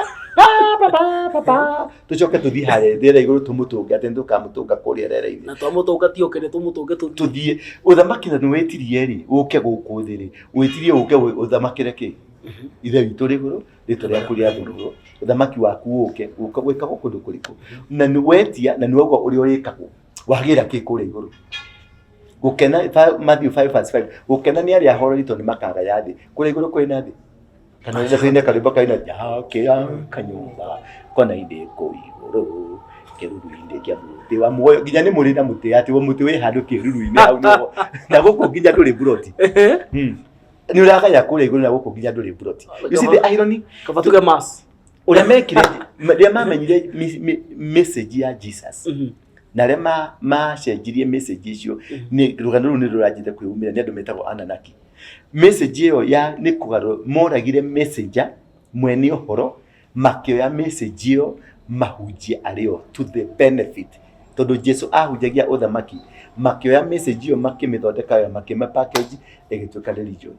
Tũcoke tũthiĩ harĩa rĩera igũrũ tũmũtũnge atĩ nĩtũkamũtũnga kũrĩa rĩera-inĩ. Na twamũtũnga ti oke nĩ tũmũtũnge tũthiĩ. Tũthiĩ. Ũthamaki na nĩwĩtirie rĩ, ũke gũkũ thĩ rĩ, wĩtirie ũke ũthamakĩre kĩ? Ithe witũ ũrĩ igũrũ, rĩtwa rĩaku rĩathũrwo, ũthamaki waku ũke, ũka gwĩkagwo kũndũ kũrĩkũ? Na nĩ wetia na nĩ wauga ũrĩa ũrĩkagwo, wagĩra kĩ kũrĩa igũrũ? Gũkena, Matthew 5 verse 5, gũkena nĩ arĩa ahoreri tondũ nĩ makagaya thĩ. Kũrĩa igũrũ kwĩ na thĩ? Kana ũrenda tũine karwĩmbo kaina njakĩra kanyũmba kona-inĩ kũu igũrũ kĩruru-inĩ kĩa mũtĩ wa muoyo. Nginya nĩ mũrĩ na mũtĩ atĩ mũtĩ wĩ handũ kĩruru-inĩ hau nĩho. Na gũkũ nginya ndũrĩ mburoti. Nĩ ũragaya kũrĩa igũrũ na gũkũ nginya ndũrĩ mburoti. You see the irony? Kaba tuge mass. Ũrĩa mekire rĩrĩa mamenyire message ya Jesus na arĩa macenjirie message icio, nĩ rũgano rũu nĩ rũranjĩte kwĩyumĩria, nĩ andũ metagwo Ananaki. Message ĩyo ya nĩ kũgarũra moragire messenger mwene ũhoro, makĩoya message ĩyo mahunjie arĩ o to the benefit, tondũ Jesu ahunjagia ũthamaki, makĩoya message ĩyo makĩmĩthondeka wega, makĩma package ĩgĩtuĩka religion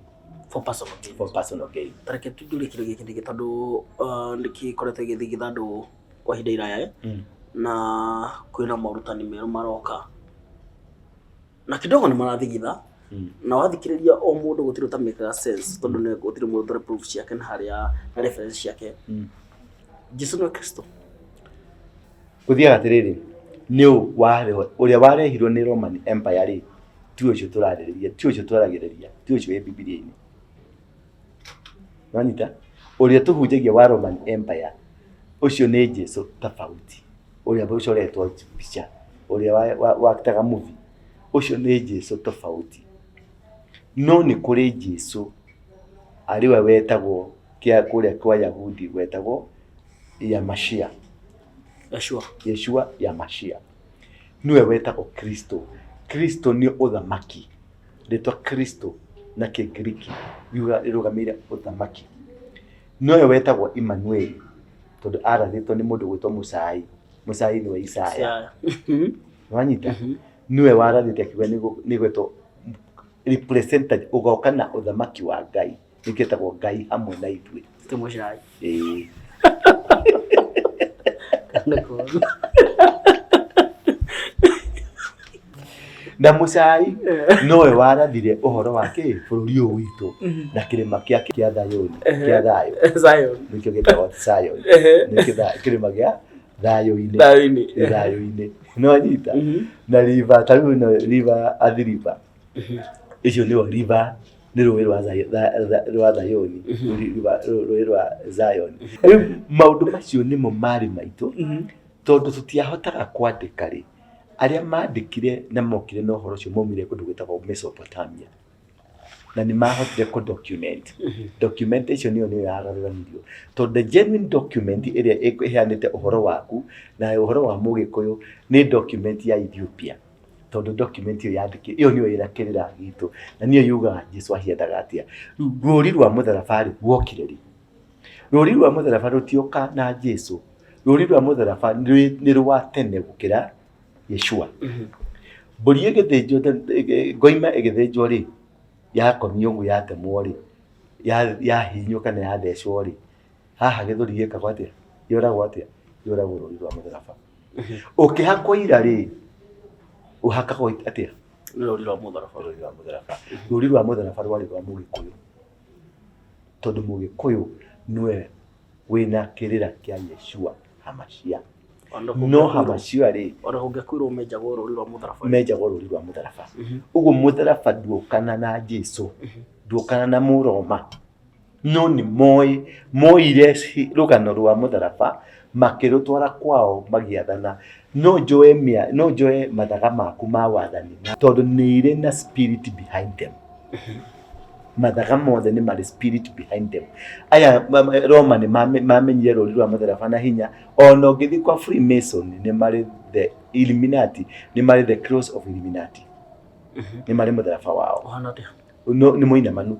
for personal gain. For personal gain. Ta reke tũingĩrie kĩndũ gĩkĩ nĩkĩ tondũ nĩkĩkoretwo gĩgĩthingitha andũ kwa ihinda iraya na kwĩna morutani merũ maroka na kidogo nĩ marathigitha na wathikĩrĩria o mũndũ gũtirĩ ũtamĩkaga sense tondũ nĩ gũtirĩ mũndũ ũtarĩ proof ciake na harĩa na reference ciake. Jesu nĩwe Kristo? Gũthiaga atĩrĩrĩ, nĩ ũ ũrĩa warehirwo nĩ Roman Empire rĩ, ti ũcio tũrarĩrĩria, ti ũcio twaragĩrĩria, ti ũcio wĩ Bibilia-inĩ. Wanyita? Ũrĩa tũhunjagia wa Roman Empire, ũcio nĩ Jesu tofauti. Ũrĩa ũcoretwo mbica, ũrĩa waktaga movie, ũcio nĩ Jesu tofauti. No nĩ kũrĩ Jesu arĩ we wetagwo kĩa kũrĩa kwa Yahudi wetagwo Yamashia. Yeshua. Yeshua Yamashia. Nĩwe wetagwo Kristo. Kristo nĩ ũthamaki. Rĩtwa Kristo na Kĩngiriki riuga rĩrũgamĩrĩire ũthamaki. Nowe wetagwo Emmanuel tondũ arathĩtwo nĩ mũndũ gwĩtwo Mũcai. Mũcai nĩwe Isaya. Isaya. Nĩwanyita? Nĩwe warathĩte akiuga nĩgwetwo representative ũgoka na ũthamaki wa Ngai. Nĩkĩo etagwo Ngai hamwe na ithuĩ. Ti Mũcai. Ĩĩ. Nĩ kũũru. Na mũcai nowe warathire ũhoro wa kĩ bũrũri ũyũ witũ na kĩrĩma kĩa kĩa Thayũni, kĩa thayũ. Zion. Nĩkĩo gĩtagwo Zion. Nĩkĩo kĩrĩma gĩa thayũ-inĩ. Thayũ-inĩ. Thayũ-inĩ. No nyita. Na river ta rĩu ĩno river Athi River. Icio nĩyo river, nĩ rũĩ rwa rwa Zayoni, rũĩ rwa Zion. Rĩu maũndũ macio nĩmo marĩ maitũ, tondũ tũtiahotaga kwandĩka rĩ, arĩa mandĩkire na mokire na ũhoro ũcio maumire kũndũ gwĩtagwo Mesopotamia. Na nĩ mahotire kũ document. Documentation ĩyo nĩyo yagarũranirio. Tondũ the genuine document ĩrĩa ĩheanĩte ũhoro waku na ũhoro wa Mũgĩkũyũ nĩ document ya Ethiopia. Tondũ document ĩyo yandĩkĩ, ĩyo nĩyo ĩna kĩrĩra gitũ na nĩyo yugaga Jesu ahianaga atĩa. Rĩu rũri rwa mũtharaba rĩ, rwokire rĩ? Rũri rwa mũtharaba rũtioka na Jesu. Rũri rwa mũtharaba nĩ rwa tene gũkĩra Yeshua. Mbũri ĩgĩthĩnjwo, ngoima ĩgĩthĩnjwo rĩ, yakomio ũguo yatemwo rĩ, yahihinywo kana yathecwo rĩ, haha gĩthũri gĩkagwo atĩa? Yũragwo atĩa? Yũragwo rũri rwa mũtharaba. Ũkĩhakwo ira rĩ, ũhakagwo atĩa? Nĩ rũri rwa mũtharaba. Rũri rwa mũtharaba. Rũri rwa mũtharaba rwarĩ rwa Mũgĩkũyũ, tondũ Mũgĩkũyũ nĩwe wĩna kĩrĩra kĩa Yeshua Hamashia. No Hamashia rĩ, Ona kũngĩakuirwo menjagwo rũri rwa mũtharaba. Menjagwo rũri rwa mũtharaba. Ũguo mũtharaba nduokana na Jesu, nduokana na Mũroma, no nĩ moĩ moire rũgano rwa mũtharaba makĩrũtwara kwao magĩathana. No njoe mĩa, no njoe mathaga maku ma wathani, tondũ nĩ irĩ na spirit behind them. Mathaga mothe nĩ marĩ spirit behind them. Aya Roma nĩ mamenyire rũri rwa mũtharaba na hinya. Ona ũngĩthiĩ kwa Freemason nĩ marĩ the Illuminati, nĩ marĩ the cross of Illuminati, nĩ marĩ mũtharaba wao. Ũhana atĩa? No, nĩ mũinamanu,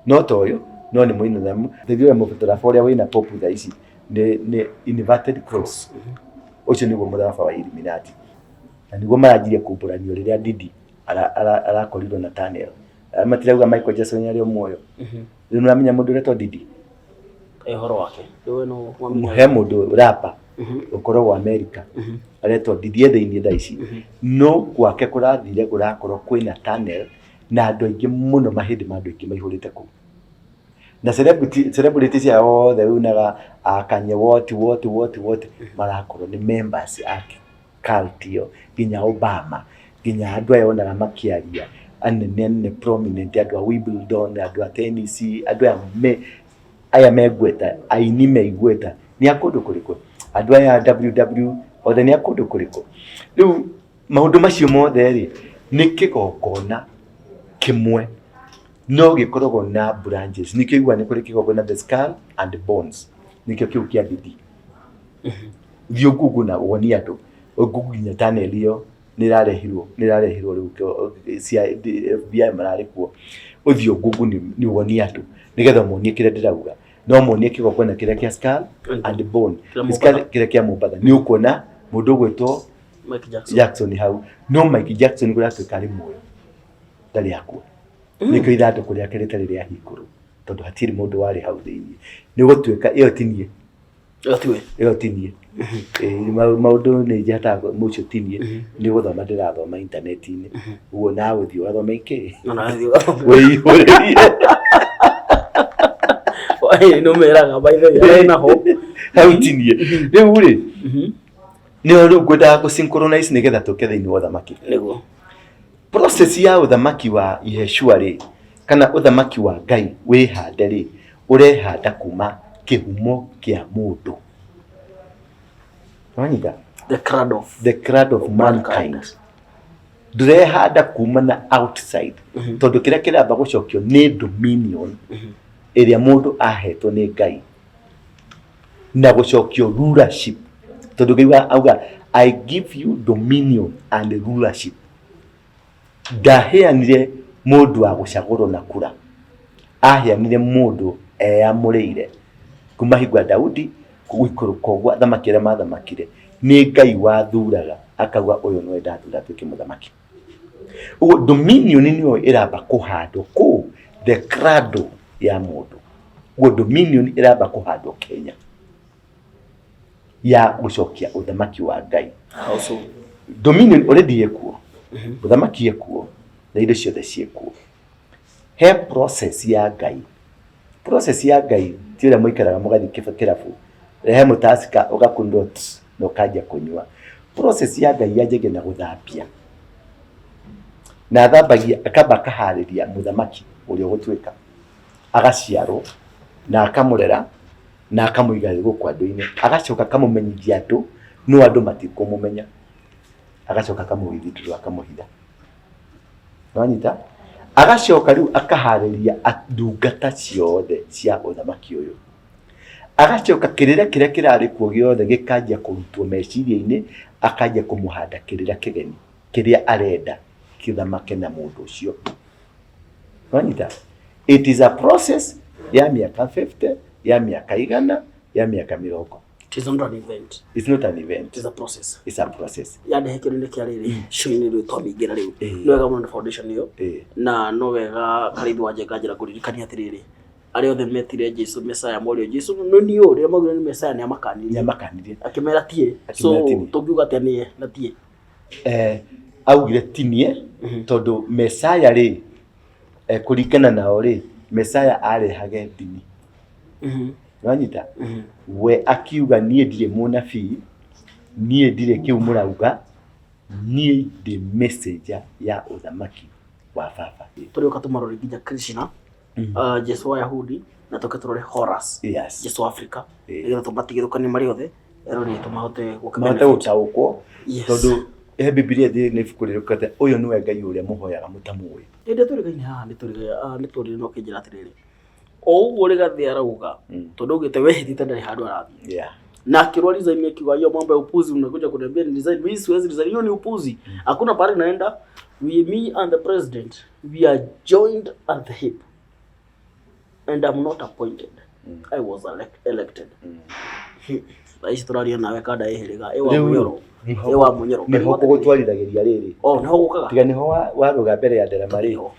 no ta ũyũ, no nĩ mũinamanu. Thengia ũrĩa mũtharaba ũrĩa wĩna popu thaa ici nĩ inverted cross. Ũcio nĩguo mũtharaba wa Illuminati, na nĩguo maranjirie kumbũranio rĩrĩa Didi arakorirwo na tunnel. Matirauga Michael Jackson arĩ o muoyo. Rĩu nĩũramenya mũndũ ũretwo Didi? Kaĩ ũhoro wake rĩu no wamenya? He mũndũ rapa ũkoragwo America aretwo Didi, e thĩinĩ thaa ici, no gwake kũrathire kũrakorwo kwĩna tunnel na andũ aingĩ mũno, mahĩndĩ ma andũ aingĩ maihũrĩte kũu, na celebrity cia othe unaga akanye what what what what marakorwo nĩ members a cult ĩyo, nginya Obama, nginya andũ aya onaga makĩaria anene anene prominent, andũ a Wimbledon, andũ a tennis, andũ aya me aya megweta, aini meigweta nĩ a kũndũ kũrĩkũ, andũ aya WW othe nĩ a kũndũ kũrĩkũ. Rĩu maũndũ macio mothe rĩ, nĩ kĩgongona kĩmwe no gĩkoragwo na branches. Nĩkĩo igua nĩ kũrĩ kĩgongona the skull and bones, nĩkĩo kĩu kĩa Didi. Thiĩ Google na wonie andũ Google, nginya tunnel ĩyo nĩ ĩrarehirwo rĩu cia FBI mararĩ kuo. Ũthiĩ Google nĩ wonie andũ nĩgetha monie kĩrĩa ndĩrauga, no monie kĩgongona kĩrĩa kĩa skull and bone. Kĩrĩa Skull Mombatha. Kĩrĩa kĩa Mombatha nĩ ũkuona mũndũ ũgwĩtwo Mike Jackson. Jackson hau. No Mike Jackson kũratuĩka arĩ muoyo, ndarĩ akua. Nĩkĩo ithandũkũ rĩake rĩtarĩ rĩahingũrwo, tondũ hatirĩ mũndũ warĩ hau thĩinĩ. Nĩ gũtuĩka ĩyo tinie. Ĩyo tiwe. Ĩyo tinie. Maũndũ nĩ njataga mũcio tinie, nĩ gũthoma ndĩrathoma intaneti-inĩ ũguo, nawe ũthiĩ ũgathome ikĩ. No na thiĩ ũgathome. Wĩihũrĩrie. Ĩĩ, nĩ ũmeraga by the way arĩ naho. Hau tinie rĩu rĩ, nĩo rĩu ngwendaga gũ synchronize nĩgetha tũke thĩinĩ wa ũthamaki. Nĩguo. Process ya ũthamaki wa Yeshua rĩ, kana ũthamaki wa Ngai wĩhande rĩ, ũrehanda kuma kĩhumo kĩa mũndũ. Wanyita? The cradle of The cradle of mankind. Ndũrehanda kuma na outside, tondũ kĩrĩa kĩramba gũcokio nĩ dominion ĩrĩa mũndũ ahetwo nĩ Ngai na gũcokio rulership, tondũ Ngai auga, "I give you dominion and rulership." Ndaheanire mũndũ wa gũcagũrwo na kura, aheanire mũndũ eyamũrĩire. Kuma hingo ya Daudi gũikũrũka ũguo, athamaki arĩa mathamakire nĩ Ngai wathuraga akauga, "Ũyũ nĩwe ndathura atuĩke mũthamaki." Ũguo dominion nĩyo ĩramba kũhandwo kũu the cradle ya mũndũ. Ũguo dominion ĩramba kũhandwo Kenya ya gũcokia ũthamaki wa Ngai. How so? Dominion already ĩkuo. Mũthamaki ekuo na indo ciothe ciĩkuo. He process ya Ngai. Process ya Ngai ti ũrĩa mũikaraga mũgathiĩ kĩrabu, rehe mũtasika ũgakundwo tss na ũkanjia kũnyua. Process ya Ngai yanjagia na gũthambia. Na athambagia akamba akaharĩria mũthamaki ũrĩa ũgũtuĩka. Agaciarwo na akamũrera na akamũiga gũkũ andũ-inĩ. Agacoka akamũmenyithia andũ no andũ matikũmũmenya. Agacoka akamũ withdraw akamũhitha. Nĩwanyita? Agacoka rĩu akaharĩria ndungata ciothe cia ũthamaki ũyũ. Agacoka kĩrĩra kĩrĩa kĩrarĩ kuo gĩothe gĩkanjia kũrutwo meciria-inĩ, akanjia kũmũhanda kĩrĩra kĩgeni kĩrĩa arenda kĩthamake na mũndũ ũcio. Nĩwanyita? It is a process ya mĩaka 50, ya mĩaka 100, ya mĩaka 40. It is not an event. It's not an event. It is a process. It's a process. Yandehe kĩndũ kĩa rĩrĩ show-inĩ rĩu twamĩingĩra rĩu. Ĩĩ. Nĩ wega mũno nĩ foundation ĩyo. Ĩĩ. Na no wega Karĩithi wa Njenga njĩra ngũririkania atĩrĩrĩ, arĩa othe metire Jesu Messiah morio Jesu no niĩ ũũ, rĩrĩa maugire nĩ Messiah nĩ amakanirie. Nĩamakanirie. Akĩmera tie. So Akĩmera tinie. tũngiuga atĩa nĩye na tie. Augire tinie tondũ Messiah rĩ, kũringana nao rĩ, Messiah arehage ndini. Nĩwanyita? We akiuga niĩ ndirĩ mũnabii, niĩ ndirĩ kĩu mũrauga, niĩ ndĩ messenger ya ũthamaki wa baba. Tũrĩũka tũmarore nginya Krishna, Jesu wa Yahudi, na tũke tũrore Horus, Yes. Jesu wa Afrika, Ĩĩ. nĩgetha tũmatigithũkanie marĩ othe, erori aitũ mahote gũkĩ Mahote benefit. gũtaũkwo Yes. tondũ he Bibilia thĩ nĩ ibuku rĩrĩkũ ũyũ nĩwe Ngai ũrĩa mũhoyaga mũtamũĩ. Hĩndĩ ĩrĩa tũrĩgaine haha nĩ tũrire na ũkĩnjĩra atĩrĩrĩ, o ũguo Rigathĩ arauga, tondũ augĩte wehĩtĩte ndarĩ handũ arathiĩ. Yeah. Na akĩrwo resign akiuga hiyo mambo ya upuzi unakuja kuniambia ni resign, mimi siwezi resign, hiyo ni upuzi. Hakuna pahali naenda. We, me and the president, we are joined at the hip. And I'm not appointed. I was elected. Thaa ici tũraria nawe kanda ĩhĩrĩga ĩ wa Rĩu Mũnyoro. Ĩ wa Mũnyoro. Nĩho ngũgũtwarithagĩria rĩrĩ. Oh, nĩho gũkaga. Tiga nĩho warũga mbere ya nderema rĩ. Nĩho.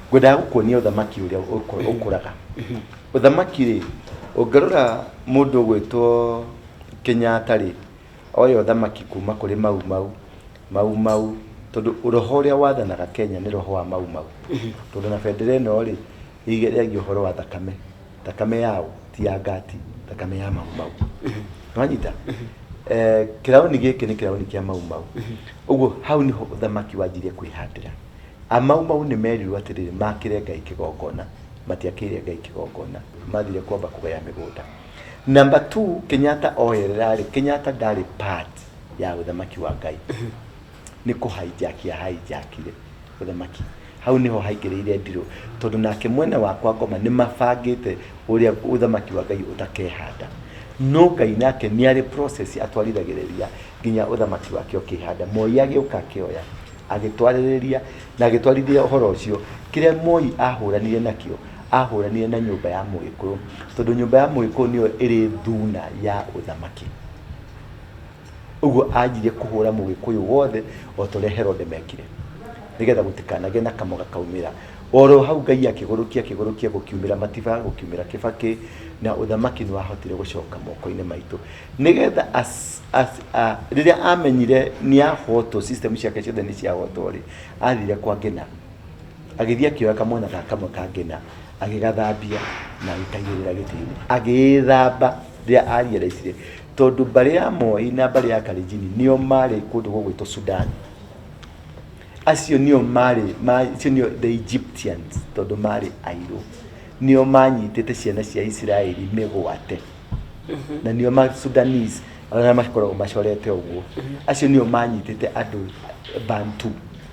Ngwendaga gũkuonia ũthamaki ũrĩa ũkũraga. Ũthamaki rĩ, ũngĩrora mũndũ ũgwĩtwo Kenyatta rĩ, oya ũthamaki kuma kũrĩ Mau Mau, Mau Mau, tondũ roho ũrĩa wathanaga Kenya nĩ roho wa Mau Mau. Tondũ na bendera ĩno rĩ, ĩragia ũhoro wa thakame. Thakame yao ti ya ngati, thakame ya Mau Mau. Nĩwanyita? Kĩraũni gĩkĩ nĩ kĩraũni kĩa Mau Mau. Ũguo hau nĩho ũthamaki wanjirie kwĩhandĩra. A Mau Mau nĩ merirwo atĩrĩrĩ makĩre Ngai kĩgongona, matiakĩire Ngai kĩgongona, mathire kwamba kũgaya mĩgũnda. Number 2, Kenyatta oyerera rĩ, Kenyatta ndarĩ part ya ũthamaki wa Ngai. Nĩ kũ hijack ya hijackire ũthamaki. Hau nĩho haingĩrĩire ndirũ, tondũ nake mwena wa kwa ngoma nĩ mabangĩte ũrĩa ũthamaki wa Ngai ũtakehanda. No Ngai nake nĩ arĩ process atwarithagĩrĩria nginya ũthamaki wake ũkĩhanda. Moi agĩũka akĩoya, agĩtwarĩrĩria na agĩtwarithia ũhoro ũcio. Kĩrĩa Moi ahũranire nakĩo, ahũranire na nyũmba ya Mũgĩkũyũ, tondũ nyũmba ya Mũgĩkũyũ nĩyo ĩrĩ thuna ya ũthamaki. Ũguo anjirie kũhũra Mũgĩkũyũ wothe o ta ũrĩa Herode mekire, nĩgetha gũtikanagĩe na kamoga kaumĩra. Oro hau Ngai akĩgũrũkia, akĩgũrũkia, gũkiumĩra Matiba, gũkiumĩra Kĩbakĩ, na ũthamaki nĩ wahotire gũcoka moko-inĩ maitũ. Nĩgetha rĩrĩa amenyire nĩ ahotwo, system ciake ciothe nĩ ciahotwo rĩ, athire kwa Ngĩna. Agĩthiĩ akĩoya kamwana ga kamwe ka Ngĩna, agĩgathambia na agĩkaigĩrĩra gĩtĩ-inĩ. Agĩĩthamba rĩrĩa a realize tondũ mbarĩ ya Moi na mbarĩ ya Kalenjin nĩo marĩ kũndũ gũgwĩtwo Sudan. Acio nĩo marĩ, acio nĩo the Egyptians tondũ marĩ airũ. Nĩo manyitĩte ciana cia Isiraeli mĩgwate. Na nĩo ma Sudanese arĩa makoragwo macorete ũguo. Acio nĩo manyitĩte andũ Bantu.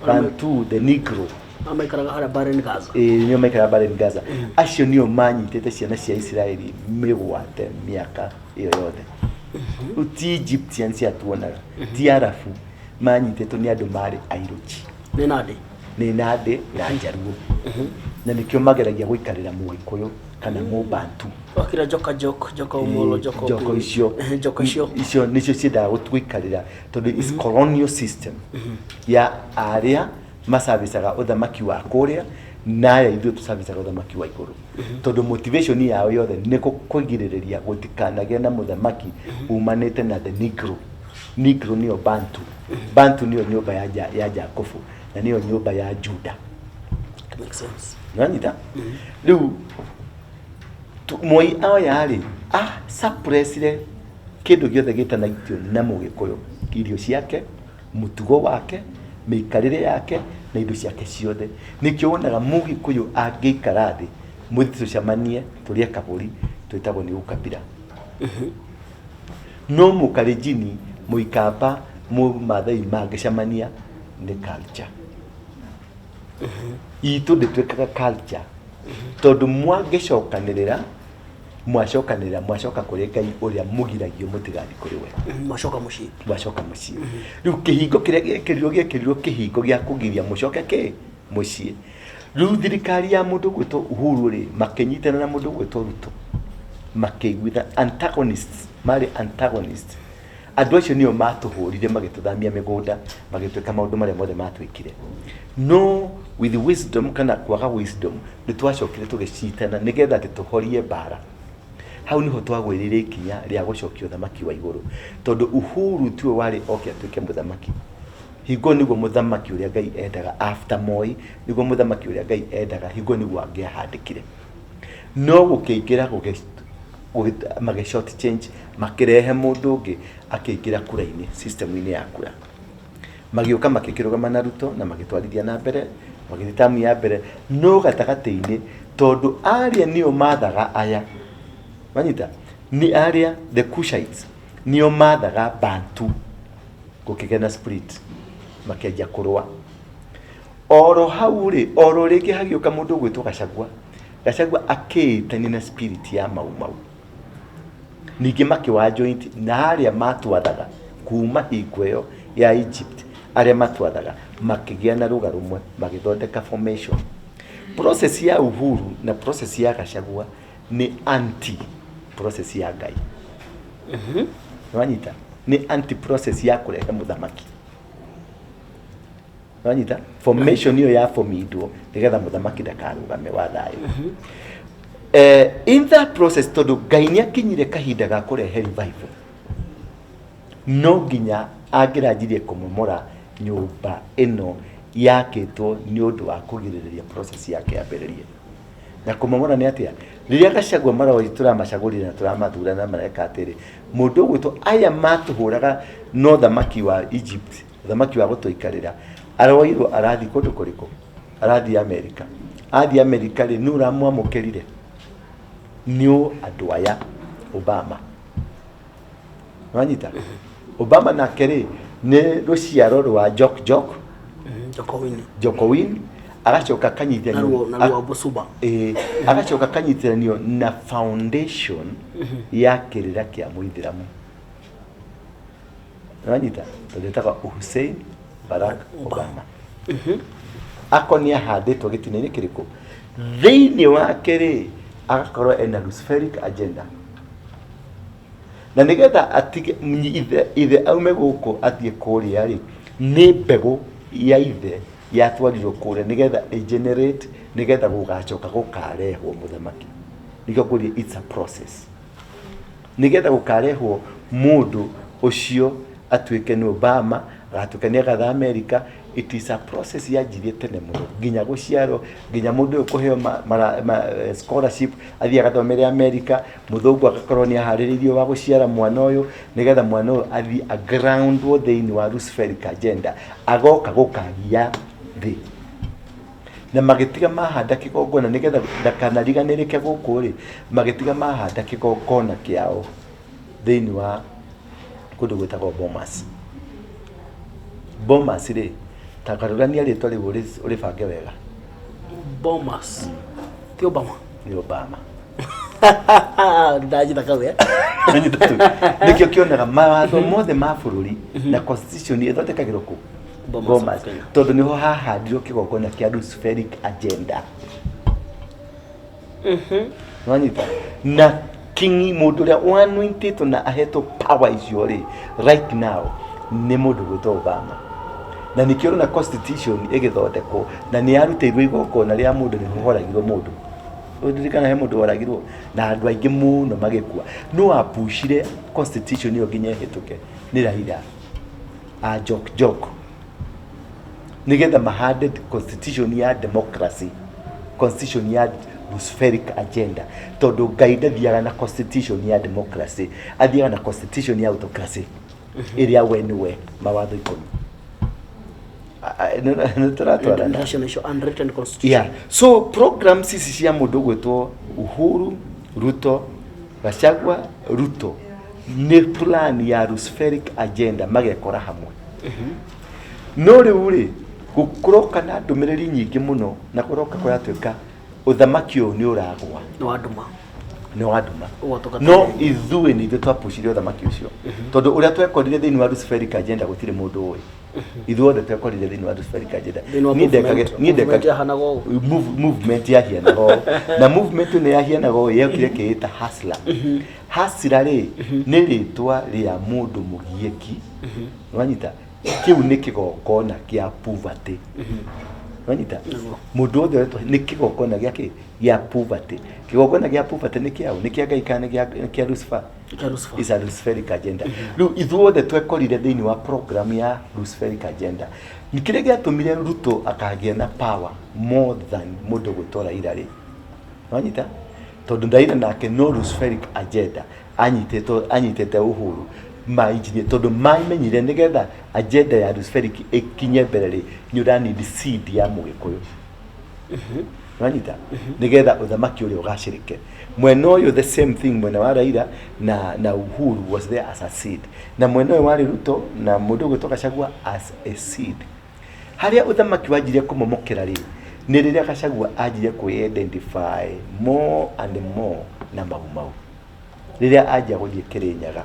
Bantu, the Negro. Maikaraga harĩa Bahrain Gaza. Ĩĩ, nĩo maikaraga Bahrain Gaza. Acio nĩo manyitĩte ciana cia Isiraeli mĩgwate mĩaka ĩyo yothe. Ti Egyptians atuonaga, ti Arabu, manyitĩtwo nĩ andũ marĩ airũki. Nĩ Nandi. Nĩ Nandi na Njaruo. Na nĩkĩo mageragia gũikarĩra Mũgĩkũyũ kana Mũbantu. Wakira joka jok, joka umolo, joka Joko upili. icio. Joko icio. Icio nĩcio ciendaga gũikarĩra tondũ is colonial system ya arĩa macabicaga ũthamaki wa kũrĩa na aya ithuĩ tũcabicaga ũthamaki wa igũrũ. Tondũ motivation yao yothe nĩ kũgirĩrĩria gũtikanagĩe na mũthamaki umanĩte na the Negro. Negro nĩyo Bantu. Bantu nĩyo nyũmba ya Jakubu. Na nĩyo nyũmba ya Juda. Makes sense. Nĩwanyita? Rĩu Moi oya rĩ, a suppressire kĩndũ gĩothe gĩtanaitio na Mũgĩkũyũ, irio ciake, mũtugo wake, mĩikarĩre yake na indo ciake ciothe. Nĩkĩo wonaga Mũgĩkũyũ angĩikara thĩ, mũthiĩ tũcemanie tũrĩe kabũri, twĩtagwo nĩ ukabira. No Mũkalenjini, Mũikamba, Mũmathai mangĩcemania nĩ culture. Itũ ndĩtuĩkaga culture tondũ mwangĩcokanĩrĩra, mwacokanĩrĩra mwacoka kũrĩ Ngai ũrĩa mũgiragio mũtigathiĩ kũrĩ we. Mwacoka mũciĩ. Mwacoka mũciĩ. Rĩu kĩhingo kĩrĩa gĩekĩrirwo, gĩekĩrirwo kĩhingo gĩa kũgiria mũcoke kĩ mũciĩ. Rĩu thirikari ya mũndũ gwĩtwo Uhuru rĩ, makĩnyitana na mũndũ gwĩtwo Ruto, makĩiguitha antagonists, marĩ antagonists. Andũ acio nĩo matũhũrire, magĩtũthamia mĩgũnda, magĩtwĩka maũndũ marĩa mothe matwĩkire. No with wisdom kana kwaga wisdom, nĩ twacokire tũgĩcitana nĩgetha atĩ tũhorie mbara. Hau nĩho twagwĩrĩire ikinya rĩa gũcokia ũthamaki wa igũrũ, tondũ Uhuru tiwe warĩ oke atuĩke mũthamaki. Hingo nĩguo mũthamaki ũrĩa Ngai endaga after Moi, nĩguo mũthamaki ũrĩa Ngai endaga, hingo nĩguo angĩahandĩkire. No gũkĩingĩra magĩ short change, makĩrehe mũndũ ũngĩ akĩingĩra kura-inĩ, system-inĩ ya kura. Magĩũka makĩkĩrũgama na Ruto na magĩtwarithia na mbere, magĩthiĩ tamu ya mbere, no gatagatĩ-inĩ tondũ arĩa nĩo mathaga aya, wanyita, nĩ arĩa the Cushites nĩo mathaga Bantu, gũkĩgĩa na split, makĩanjia kũrũa. Oro hau rĩ, oro rĩngĩ hagĩũka mũndũ ũgwĩtwo Gachagua. Gachagua akĩĩtania na spirit ya Mau Mau. Ningĩ makĩwa joint na arĩa matwathaga kuma hingo ĩyo ya Egypt, arĩa matwathaga makĩgĩa na rũga rũmwe, magĩthondeka formation. Process ya Uhuru na process ya Gachagua nĩ anti process ya Ngai. Nĩwanyita? Nĩ anti process ya kũrehe mũthamaki. Nĩwanyita? Formation ĩyo ya formindwo nĩgetha mũthamaki ndakarũgame wa thayũ. In that process, tondũ Ngai nĩ akinyire kahinda ga kũrehe revival, no nginya angĩranjirie kũmomora nyũmba ĩno yakĩtwo nĩ ũndũ wa kũgirĩrĩria process yake yambĩrĩrie. Na kũmomora nĩ atĩa? Rĩrĩa Gachagua maroi tũramacagũrire na tũramathura na mareka atĩrĩ, mũndũ ũgwĩtwo aya matũhũraga no thamaki wa Egypt, thamaki wa gũtũikarĩra, aroirwo arathiĩ kũndũ kũrĩkũ? Arathiĩ Amerika. Athiĩ Amerika rĩ, nũ ũramwamũkĩrire? Nĩ andũ aya, Obama. Wanyita? Obama nake rĩ, nĩ rũciaro rwa Jok Jok, Jokowini. Jokowin, agacoka akanyitithanio Na ruo Busuba. Ĩĩ, agacoka akanyitithanio na foundation ya kĩrĩra kĩa mũithĩramu. Wanyita? Tondũ etagwo Hussein Barack Obama. Ako nĩ ahandĩtwo gĩtina-inĩ kĩrĩkũ? Thĩinĩ wake rĩ, agakorwo ena Luciferic agenda. Na nĩgetha atige ithe aume gũkũ athiĩ kũrĩa rĩ, nĩ mbegũ ya ithe yatwarirwo kũrĩa nĩgetha ĩ generate, nĩgetha gũgacoka gũkarehwo mũthamaki. Nĩkĩo ngũria it's a process. Nĩgetha gũkarehwo mũndũ ũcio atuĩke nĩ Obama, agatuĩka nĩ agatha America, it is a process yanjirie tene mũno, nginya gũciarwo, nginya mũndũ ũyũ kũheo scholarship athiĩ agathomere America, mũthũngũ agakorwo nĩ aharĩrĩirio wa gũciara mwana ũyũ, nĩgetha mwana ũyũ athiĩ agroundwo thĩinĩ wa Luciferic agenda, agoka gũkagia thĩ. Na magĩtiga mahanda kĩgongona nĩgetha ndakanariganĩrĩke gũkũ rĩ, magĩtiga mahanda kĩgongona kĩao thĩinĩ wa kũndũ gwĩtagwo Bomas. Bomas rĩ, ta garũrania rĩtwa rĩu ũrĩbange wega. Bomas. Ti Obama. Nĩ Obama. Ndanyita kau, eh? Nanyita tu. Nĩkĩo kĩonaga mawatho mothe ma bũrũri na constitution ĩthondekagĩrwo kũ? Bomas Bomas. of Kenya. Tondũ nĩho hahandirwo kĩgongona kĩa Luciferic agenda. Nĩwanyita? Na kingi mũndũ ũrĩa ũanointĩtwo na ahetwo power icio rĩ, right now nĩ mũndũ gwĩtwo Obama. Na nĩkĩo ũrona constitution ĩgĩthondekwo na nĩ yarutĩirwo igongona rĩa mũndũ, nĩho horagirwo mũndũ. Ũririkana he mũndũ woragirwo na andũ aingĩ mũno magĩkua. No apushire constitution ĩyo nginya ĩhĩtũke nĩ Raila a Jok Jok. Nĩgetha mahande constitution ya democracy, constitution ya Luciferic agenda, tondũ Ngai ndathiaga na constitution ya democracy, athiaga na constitution ya autocracy ĩrĩa we nĩwe mawatho 10. Nĩ tũratwarana? National issue, unwritten constitution. Yeah. So programs ici cia mũndũ gwĩtwo Uhuru, Ruto, Gachagua, Ruto nĩ plan ya Luciferic agenda magekora hamwe. No rĩu rĩ, kũroka na ndũmĩrĩri nyingĩ mũno, na kũroka kũratuĩka ũthamaki ũyũ nĩ ũragwa. Nĩ wa nduma. Nĩ wa nduma. Ũgwatũka. No ithuĩ nĩ ithuĩ twapucire ũthamaki ũcio, tondũ ũrĩa twekorire thĩinĩ wa Luciferic agenda gũtirĩ mũndũ ũĩ. Ithuothe twekorire thĩinĩ wa Luciferic agenda. Thĩinĩ wa Niĩ ndekage- movement. Niĩ ndekage- Movement yahanaga ũũ. Movement yahianaga ũũ, na movement ĩno yahianaga ũũ yokire kĩĩta hasla. Hasla rĩ, nĩ rĩtwa rĩa mũndũ mũgiĩki. Wanyita? Kĩu nĩ kĩgongona kĩa poverty. Wanyita? Nĩguo. Mũndũ wothe ũretwo nĩ kĩgongona gĩa kĩ? Gĩa poverty. Kĩgongona gĩa poverty nĩ kĩaũ? Nĩ kĩa Ngai kana nĩ kĩa Lucifer? Kĩa Lucifer. Is a Luciferic agenda. Rĩu ithuothe twekorire thĩinĩ wa program ya Luciferic agenda. Nĩ kĩrĩa gĩatũmire Ruto akagĩa na power more than mũndũ gwĩtwo Raila rĩ, wanyita? Tondũ Raila nake no Luciferic agenda anyitĩtwo, anyitĩte Uhuru mainjinie, tondũ mamenyire nĩgetha agenda ya Luciferic ĩkinye mbere rĩ, nĩ ũra need seed ya Mũgĩkũyũ. Wanyita? Nĩgetha ũthamaki ũrĩa ũgacĩrĩke. Mwena ũyũ the same thing, mwena wa Raila na Uhuru was there as a seed, na mwena ũyũ warĩ Ruto na mũndũ ũgwĩtwo Gachagua as a seed. Harĩa ũthamaki wanjirie kũmomokera rĩ, nĩ rĩrĩa Gachagua anjirie kwĩ-identify more and more na Mau Mau, rĩrĩa anjia gũthiĩ Kĩrĩnyaga,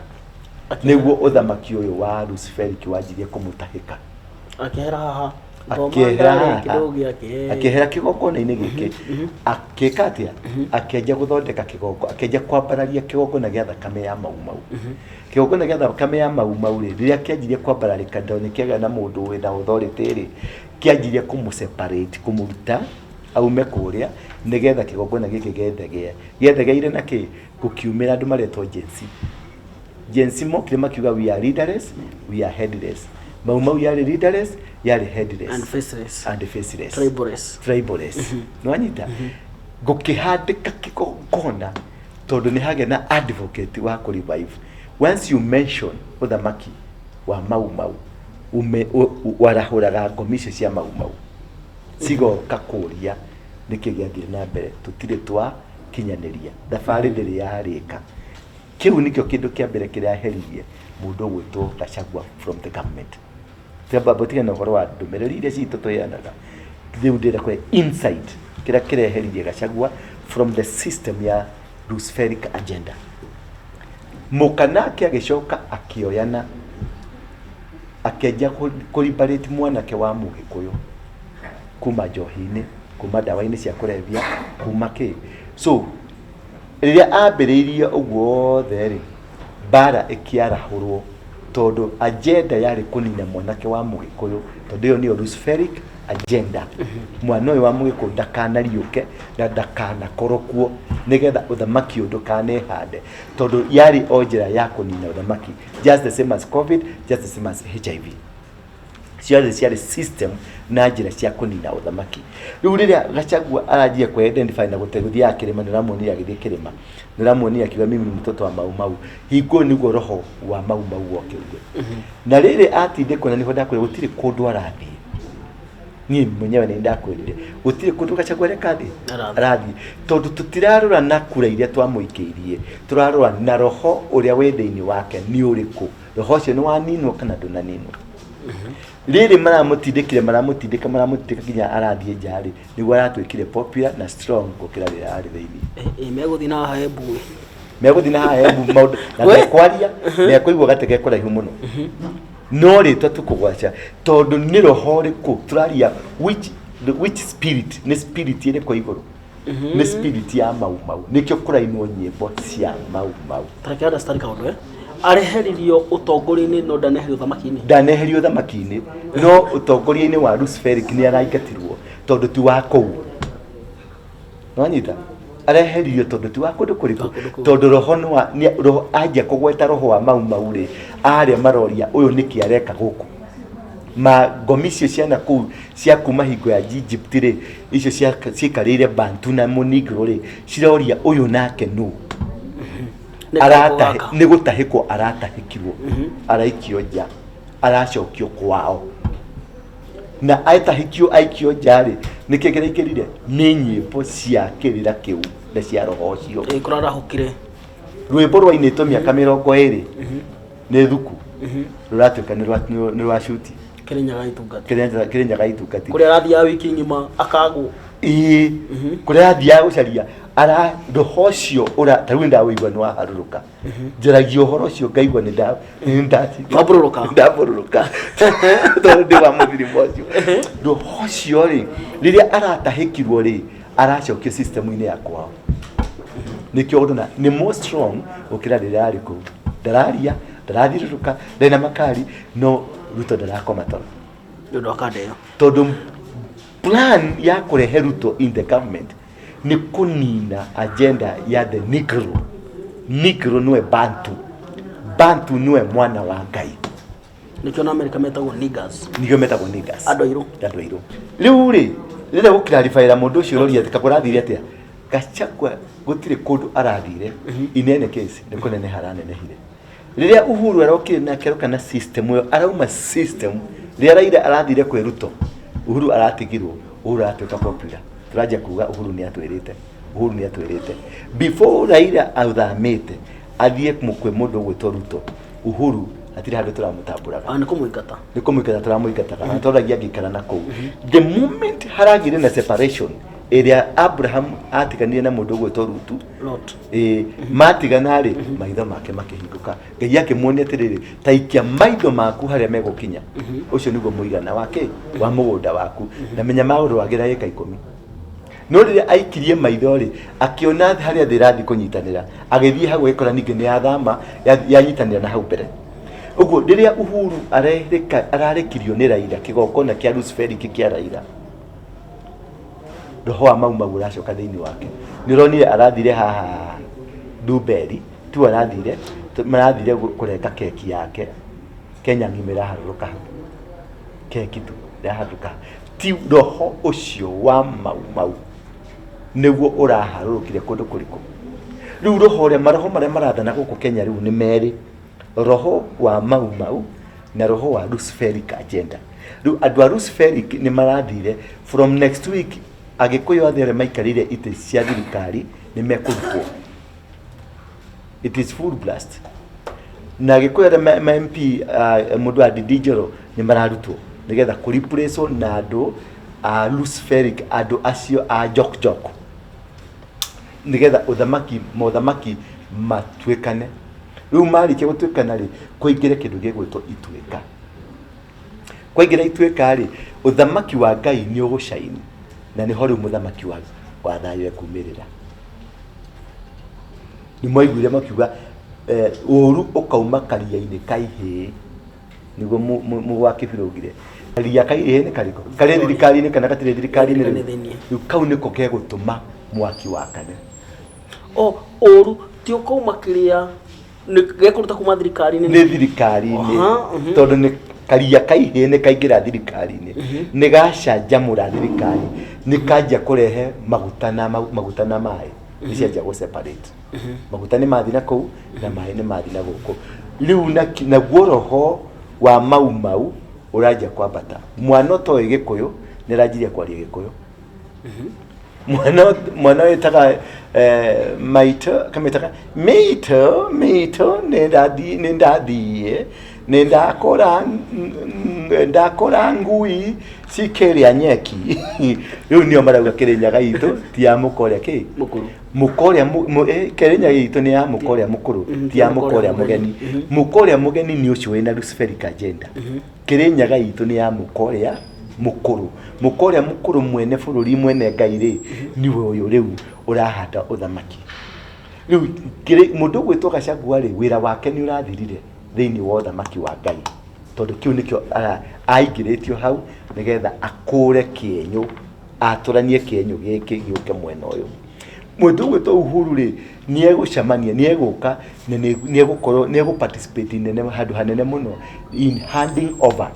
nĩguo ũthamaki ũyũ wa Luciferic wanjirie kũmũtahĩka. Akĩehera haha. Thoma Akĩehera ndarĩ haha. kĩndũ gĩake. Akĩehera kĩgongona-inĩ gĩkĩ, akĩka atĩa? Akĩanjia gũthondeka kĩgongo, akĩanjia kwambararia kĩgongona gĩa thakame ya Mau Mau. Kĩgongona gĩa thakame ya Mau Mau rĩ, rĩrĩa kĩanjirie kwambararĩka, tondũ nĩ kĩagĩa na mũndũ wĩna authority rĩ, kĩanjirie kũmũ separate, kũmũruta aume kũrĩa, nĩgetha kĩgongona gĩkĩ gĩthegee. Gĩathegeire na kĩ? Gũkiumĩra andũ maretwo Gen Z. Gen Z mokire makiuga, "We are leaderless, we are headless." Mau Mau yarĩ leaderless, yarĩ headless. And faceless. And faceless. Tribeless. Tribeless. Nĩwanyita? Gũkĩhandĩka kĩgongona, tondũ nĩ hagĩa na advocate wa kũ revive. Once you mention ũthamaki wa Mau Mau, warahũraga ngomi icio cia Mau Mau cigoka kũria nĩkĩ gĩathire na mbere, tũtirĩ twakinyanĩria thabarĩ, ndĩrĩ yarĩka. Kĩu nĩkĩo kĩndũ kĩa mbere kĩraheririe mũndũ ũgwĩtwo Gachagua from the government. Sababu tiga na ũhoro wa ndũmĩrĩri iria citũ tũheanaga rĩu, ndĩrenda kũhe insight kĩrĩa kĩreheririe Gachagua from the system ya Luciferic agenda. Mũkanake agĩcoka akĩoyana, akĩanjia kũ liberate mwanake wa Mũgĩkũyũ kuma njohi-inĩ, kuma ndawa-inĩ cia kũrebia, kuma kĩ. So rĩrĩa ambĩrĩirie ũguo wothe rĩ, mbara ĩkĩarahũrwo, tondũ agenda yarĩ kũnina mwanake wa Mũgĩkũyũ, tondũ ĩyo nĩyo Luciferic agenda. Mwana ũyũ wa Mũgĩkũyũ ndakanariũke na ndakanakorwo kuo, nĩgetha ũthamaki ũyũ ndũkanehande, tondũ yarĩ o njĩra ya kũnina ũthamaki, just the same as COVID, just the same as HIV. Ciothe ciarĩ system na njĩra cia kũnina ũthamaki. Rĩu rĩrĩa Gachagua aranjia kũ identify na gũte gũthiaga kĩrĩma, nĩ ũramuonire agĩthiĩ kĩrĩma, nĩ ũramuonire akiuga, "Mimi ni mtoto wa Mau Mau." Hingo ĩyo nĩguo roho wa Mau Mau wokĩrire, na rĩrĩ atindĩkwo, na nĩho ndakwĩra gũtirĩ kũndũ arathiĩ. Niĩ mwenyewe nĩ ndakwĩrire gũtirĩ kũndũ Gachagua areka thiĩ. Arathiĩ. Arathiĩ, tondũ tũtirarora na kura iria twamũikĩirie, tũrarora na roho ũrĩa wĩ thĩinĩ wake nĩ ũrĩkũ. Roho ũcio nĩ waninwo kana ndũnaninwo? Rĩrĩ maramũtindĩkire, maramũtindĩka, maramũtindĩka nginya arathiĩ nja rĩ, nĩguo aratuĩkire popular na strong gũkĩra rĩrĩa arĩ thĩinĩ. Megũthiĩ na haha Embu. Megũthiĩ na haha Embu maũndũ na We. mekwaria, mekũigua gatĩ ge kũraihu mũno, no rĩtwa tũkũgwaca, tondũ nĩ roho ũrĩkũ tũraria? Which spirit? Nĩ spirit ĩrĩkũ igũrũ? Nĩ spirit ya Mau Mau. Nĩkĩo kũrainwo nyĩmbo cia Mau Mau. Tareke understand kaũndũ, areheririo ũtongoria-inĩ no ndaneherio ũthamaki-inĩ. Ndaneherio ũthamaki-inĩ, no ũtongoria-inĩ wa Luciferic nĩ araingatirwo, tondũ ti wa kũu. Wanyita? Areheririo tondũ ti wa kũndũ kũrĩkũ? Wa kũndũ kũu. Tondũ roho nĩ wa roho anjia kũgweta roho wa Mau Mau rĩ, arĩa maroria ũyũ nĩkĩ areka gũkũ. Ma ngomi icio cia nakũu cia kuma hingo ya Egypt rĩ, icio ciikarĩire Bantu na Mũnigro rĩ, ciroria ũyũ nake nũ. Nĩ karĩkũ gaka? Nĩ gũtahĩkwo aratahĩkirwo, araikio nja, aracokio kwao. Na atahĩkio aikio nja rĩ, nĩkĩ kĩraingĩrire? Nĩ nyĩmbo cia kĩrĩra kĩu na cia roho ũcio. Ĩ, kũrarahũkire. Rwĩmbo rwainĩtwo mĩaka 20 nĩ thuku rũratuĩka nĩ rwa cuti. Kĩrĩnyaga itungati. Kĩrĩnyaga itungati. Kũrĩa arathiaga wiki ng'ima akagwo. Ĩĩ, kũrĩa athiaga gũcaria ara roho ũcio ũra ta rĩu nĩndawĩigua nĩ waharũrũka. Njaragia ũhoro ũcio ngaigua nĩ Wambũrũrũka. ndambũrũrũka tondũ ndĩ wa mũthirimo ũcio. Roho ũcio rĩ, rĩrĩa aratahĩkirwo rĩ, aracokio system-inĩ ya kwao. Nĩkĩo ũrona nĩ more strong gũkĩra rĩrĩa arĩ kũu. Ndararia, ndarathiũrũrũka, ndarĩ na makari, no Ruto ndarakoma toro. Nĩ ũndũ wa kanda ĩyo. Tondũ plan ya kũrehe Ruto in the government nĩ kũnina agenda ya the Negro. Negro nĩwe Bantu. Bantu nĩwe mwana wa Ngai. Nĩkĩo na Amerika metagwo niggers. Nĩkĩo metagwo niggers. Andũ airũ. Andũ airũ. Rĩu rĩ, rĩrĩa gũkiraribaĩra mũndũ ũcio ũroria atĩ kũrathire atĩa? Gachagua gũtirĩ kũndũ arathire. In any case, nĩ kũneneha aranenehire. Rĩrĩa Uhuru arokire na akĩaroka na system ĩyo, arauma system, rĩrĩa Raila arathire kwĩ Ruto, Uhuru aratigirwo, Uhuru aratuĩka popular. Tũranjia kuga Uhuru nĩ atwĩrĩte, Uhuru nĩ atwĩrĩte. Before Raila athamĩte, athiĩ kwĩ mũndũ ũgwĩtwo Ruto, Uhuru hatirĩ handũ tũramũtambũraga. Nĩ kũmũingata. Nĩ kũmũingata tũramũingataga, na tũragia angĩikara na kũu. The moment haragĩire na separation, ĩrĩa Abraham atiganire na mũndũ ũgwĩtwo Rutu, Lot. Ĩĩ, matigana rĩ, maitho make makĩhingũka. Ngai akĩmuonia atĩrĩrĩ, ta ikia maitho maku harĩa megũkinya. Ũcio nĩguo mũigana wa kĩ? Wa mũgũnda waku. Na menya maũrũagĩra ĩka 10. No rĩrĩa aikirie maitho rĩ, akĩona harĩa thĩ ĩrathiĩ kũnyitanĩra, agĩthiĩ hau agĩkora ningĩ nĩ yathama, yanyitanĩra na hau mbere. Ũguo rĩrĩa Uhuru ararekirio nĩ Raila, kĩgongona kĩa Luciferi kĩa Raila, roho wa Mau Mau ũracoka thĩinĩ wake. Nĩ ũronire arathire haha Ndumberi, tu arathire, marathire kũrenga keki yake. Kenya ng'ima ĩraharũrũka hau. Keki tu ĩraharũrũka. Ti roho ũcio wa Mau Mau nĩguo ũraharũrũkire kũndũ kũrĩkũ. Rĩu roho ũrĩa, maroho marĩa marathana gũkũ Kenya rĩu nĩ merĩ. Roho wa Mau Mau na roho wa Luciferic agenda. Rĩu andũ a Luciferic nĩ marathire from next week Agĩkũyũ othe arĩa maikarĩire itĩ cia thirikari nĩ mekũrutwo. It is full blast. Na Agĩkũyũ arĩa ma MP, mũndũ wa Ndindi Njoro nĩ mararutwo nĩgetha kũ replace na andũ a Luciferic, andũ acio a Jok Jok, nĩgetha ũthamaki, mothamaki matuĩkane. Rĩu marĩkia gũtuĩkana rĩ, kũingĩre kĩndũ gĩgwĩtwo ituĩka. Kwaingĩra ituĩka rĩ, ũthamaki wa Ngai nĩ ũgũcaini, na nĩho rĩu mũthamaki wa thayũ ekumĩrĩra. Nĩ mwaiguire makiuga ũru ũkauma karia-inĩ ka ihĩĩ, nĩguo mũgwa Kĩbirũ augire. Karia ka ihĩĩ nĩ karĩkũ? Karĩ thirikari-inĩ kana gatirĩ thirikari-inĩ rĩu? Rĩu kau nĩko gegũtũma mwaki wakane. O, ũru ti ũkauma kĩrĩa nĩ gekũruta kuma thirikari-inĩ? Nĩ thirikari-inĩ. Tondũ nĩ karia ka ihĩĩ nĩ kaingĩra thirikari-inĩ, nĩ gacanjamũra thirikari, nĩ kanjia kũrehe maguta na maguta na maĩ nĩ cianjia gũ separate. Maguta nĩ mathiĩ na kũu na maĩ nĩ mathiĩ na gũkũ. Rĩu naguo roho wa Mau Mau ũranjia kwambata. Mwana ũtoĩ Gĩkũyũ nĩ aranjirie kwaria Gĩkũyũ. Mwana wĩtaga maitũ, kamĩtaga mĩitũ, mĩitũ, nĩ ndathiĩ, nĩ ndakora ngui cikĩrĩa nyeki. Rĩu nĩo marauga Kĩrĩnyaga itũ ti ya mũka ũrĩa kĩ? Mũkũrũ. Mũka ũrĩa Kĩrĩnyaga itũ nĩ ya mũka ũrĩa mũkũrũ, ti ya mũka ũrĩa mũgeni. Mũka ũrĩa mũgeni nĩ ũcio wĩna Luciferic agenda. Kĩrĩnyaga itũ nĩ ya mũka ũrĩa mũkũrũ. Mũka ũrĩa mũkũrũ mwene bũrũri, mwene Ngai rĩ, nĩwe ũyũ rĩu ũrahanda ũthamaki. Rĩu mũndũ ũgwĩtwo Gachagua rĩ, wĩra wake nĩ ũrathirire thĩinĩ wa ũthamaki wa Ngai. Tondũ kĩu nĩkĩo aingĩrĩtio hau nĩgetha akũre kĩenyũ, atũranie kĩenyũ gĩkĩ gĩũke mwena ũyũ. Mũndũ ũgwĩtwo Uhuru rĩ, nĩ egũcemania, nĩ egũka, na nĩ egũkorwo, nĩ egũ participate nene, handũ hanene mũno in handing over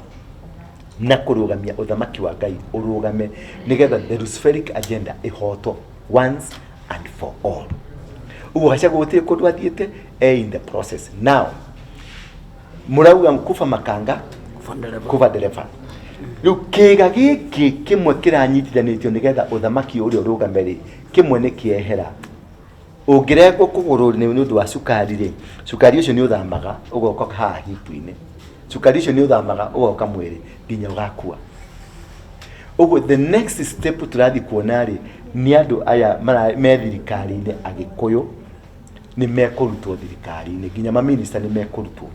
Na kũrũgamia ũthamaki wa Ngai ũrũgame nĩgetha the Luciferic agenda ĩhotwo once and for all. Ũguo Gachagua gũtirĩ kũndũ athiĩte, e in the process now. Mũrauga kuba makanga Kuba ndereba. Kuba ndereba. Rĩu kĩga gĩkĩ kĩmwe kĩranyitithanĩtio nĩgetha ũthamaki ũrĩa ũrũgame rĩ, kĩmwe nĩ kĩehera. Ũngĩrengwo kũgũrũ nĩ ũndũ wa cukari rĩ, cukari ũcio nĩ ũthamaga ũgoka haha hip-inĩ. Cukari ũcio nĩ ũthamaga ũgoka mwĩrĩ nginya ũgakua. Ũguo the next step tũrathiĩ kuona rĩ, nĩ andũ aya me thirikari-inĩ Agĩkũyũ nĩ mekũrutwo thirikari-inĩ, nginya maminista nĩ mekũrutwo,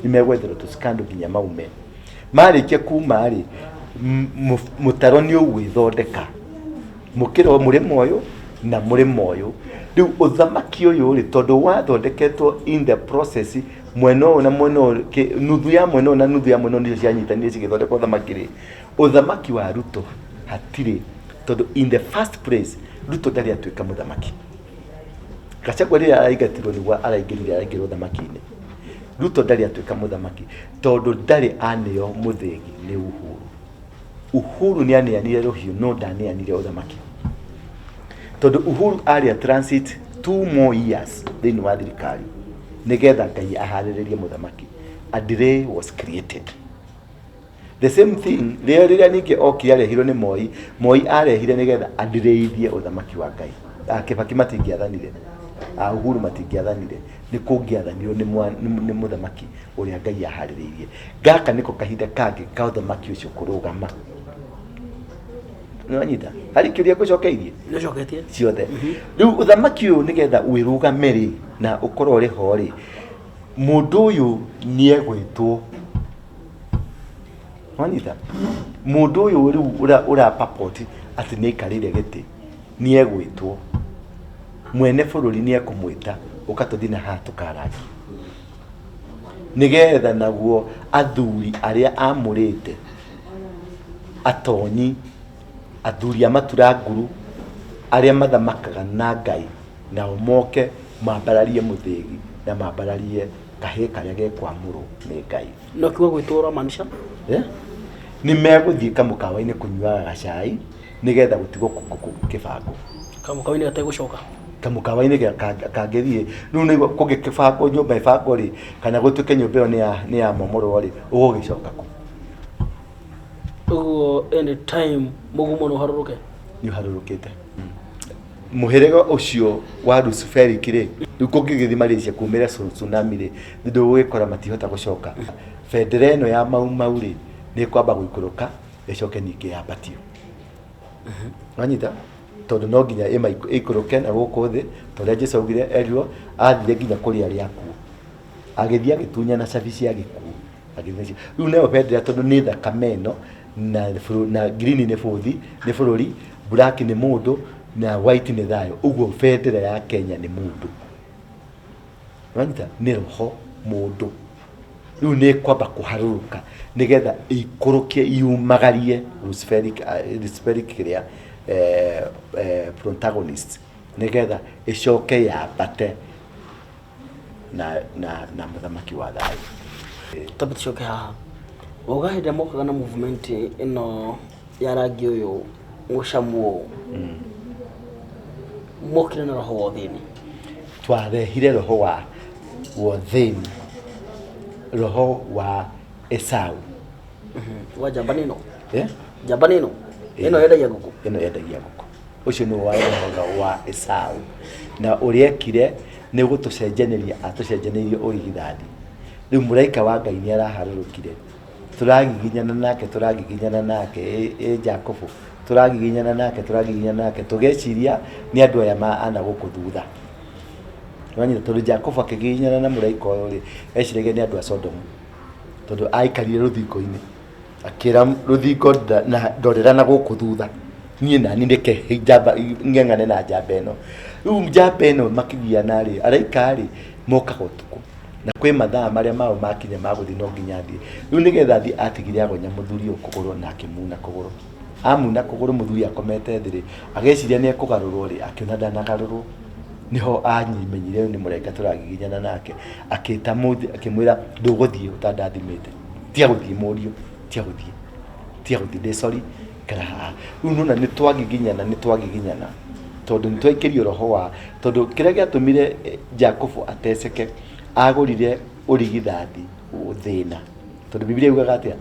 nĩ megwetherwo tũ scandal nginya maume. Marĩkia kuma rĩ, mũtaro nĩ ũgwĩthondeka mũkĩra mũrĩmo ũyũ na mũrĩmo ũyũ. Rĩu ũthamaki ũyũ rĩ, tondũ wathondeketwo in the process, mwena ũyũ na mwena ũyũ, nuthu ya mwena ũyũ na nuthu ya mwena ũyũ nĩcio cianyitanire cigĩthondeka ũthamaki rĩ, ũthamaki wa Ruto hatirĩ, tondũ in the first place Ruto ndarĩ atuĩka mũthamaki. Gachagua rĩrĩa araingatirwo nĩguo araingĩrire araingĩra ũthamaki-inĩ. Ruto ndarĩ atuĩka mũthamaki tondũ ndarĩ aneo mũthĩgi nĩ Uhuru. Uhuru nĩ aneanire rũhiũ no ndaneanire ũthamaki. Tondũ Uhuru arĩa transit 2 more years thĩinĩ wa thirikari nĩgetha Ngai aharĩrĩrie mũthamaki. A delay was created. The same thing rĩrĩa rĩrĩa ningĩ okire arehirwo nĩ Moi, Moi arehire nĩgetha adirĩithie ũthamaki wa Ngai. A Kibaki matingĩathanire, a Uhuru matingĩathanire, nĩ kũngĩathanirwo nĩ mũthamaki ũrĩa Ngai aharĩrĩirie. Gaka nĩko kahinda kangĩ ka ũthamaki ũcio kũrũgama. Nĩwanyita? Harĩ kĩũria ngũcokeirie? Nĩũcoketie. Ciothe. Rĩu ũthamaki ũyũ nĩgetha wĩrũgame rĩ na ũkorwo ũrĩ ho rĩ, mũndũ ũyũ nĩegwĩtwo. Wanyita? Mũndũ ũyũ rĩu ũra purport atĩ nĩ aikarĩire gĩtĩ nĩegwĩtwo. Mwene bũrũri nĩekũmwĩta ũka tũthiĩ na haha tũkarangie. Nĩgetha naguo athuri arĩa amũrĩte, atonyi, athuri a maturanguru, arĩa mathamakaga na Ngai, nao moke mambararie mũthĩgi na mambararie kahĩĩ karĩa gekwamũrwo nĩ Ngai. Na ũkiuga gwĩtwo ũramaanisha? Eh? Nĩ megũthiĩ kamũkawa-inĩ kũnyuaga gacai nĩgetha gũtigwo kĩbango. Kamũkawa-inĩ gategũcoka. Kamũkawa-inĩ kangĩthiĩ rĩu nĩguo kũngĩkĩbangwo nyũmba ĩbangwo rĩ, kana gũtuĩke nyũmba ĩyo nĩ ya momorwo rĩ, ũgũgĩcoka kũ? Ũguo anytime mũgumo no ũharũrũke. Nĩ ũharũrũkĩte. Mũhĩrĩga ũcio wa Luciferic rĩ, rĩu kũngĩgĩthiĩ Malaysia kumĩre tsunami rĩ, ndũgũgĩkora matihota gũcoka. Bendera ĩno ya Mau Mau rĩ, nĩ ĩkwamba gũikũrũka ĩcoke ningĩ yambatio. Wanyita? Tondũ no nginya ĩikũrũke na gũkũ thĩ, ta ũrĩa Jesu augire erirwo athire nginya kũrĩ arĩa akuũ. Agĩthiĩ agĩtunyana cabi cia gĩkuũ. Agĩthiĩ nacio. Rĩu nayo bendera tondũ nĩ thakame ĩno na na green nĩ bũthi, nĩ bũrũri, black nĩ mũndũ na white nĩ thayũ. Ũguo bendera ya Kenya nĩ mũndũ. Wanyita? Nĩ roho mũndũ. Rĩu nĩ ĩkwamba kũharũrũka nĩgetha ĩikũrũke yumagarie Luciferic, Luciferic kĩrĩa protagonist nĩgetha ĩcoke yambate na mũthamaki wa thayũ. Twambe tũcoke haha. Wauga hĩndĩ ĩrĩa mokaga na movement ĩno ya rangi ũyũ mũcamu ũũ, mokire na roho wa ũthĩni. Twarehire roho wa ũthĩni, roho wa Esau. Wa njamba nĩ ĩno. Eh? Njamba nĩ ĩno. Ĩno yendagia ngũkũ. Ĩno yendagia ngũkũ. Ũcio nĩ wa roho wa Esau. Na ũrĩa ekire nĩ gũtũcenjanĩria atũcenjanĩirie ũrigithathi. Rĩu mũraika wa Ngai nĩ araharũrũkire. Tũragiginyana nake, tũragiginyana nake, ĩ Jakubu, tũragiginyana nake, tũragiginyana nake, tũgeciria nĩ andũ aya ma ana gũkũ thutha. Nĩwanyita? Tondũ Jakubu akĩgiginyana na mũraika ũyũ rĩ, eciragia nĩ andũ a Sodomu. Tondũ aikarire rũthingo-inĩ. Akĩra rũthingo na ndorera na gũkũ thutha. Niĩ nani reke njamba ng'eng'ane na njamba ĩno. Rĩu njamba ĩno makĩgiana rĩ, araika rĩ, mokaga ũtukũ. Na kwĩ mathaa marĩa mao makinya ma gũthiĩ no nginya athiĩ. Rĩu nĩgetha athiĩ atigire agonya mũthuri ũyũ kũgũrũ na akĩmuna kũgũrũ. Amuna kũgũrũ mũthuri akomete thĩ rĩ, agĩciria nĩ ekũgarũrwo rĩ, akĩona ndanagarũrwo. Nĩho amenyire nĩ mũraika tũragiginyana nake. Akĩta akĩmwĩra ndũgũthiĩ ũtandathimĩte. Tiga gũthiĩ mũriũ, tiga gũthiĩ. Tiga gũthiĩ, ndĩ sorry, ikara haha. Rĩu nĩwona nĩ twagiginyana, nĩ twagiginyana tondũ nĩ twaikĩrio roho wa, tondũ kĩrĩa gĩatũmire Jakubu ateceke, agũrire ũrigithathi thĩna. Tondũ Bibilia yugaga atĩa?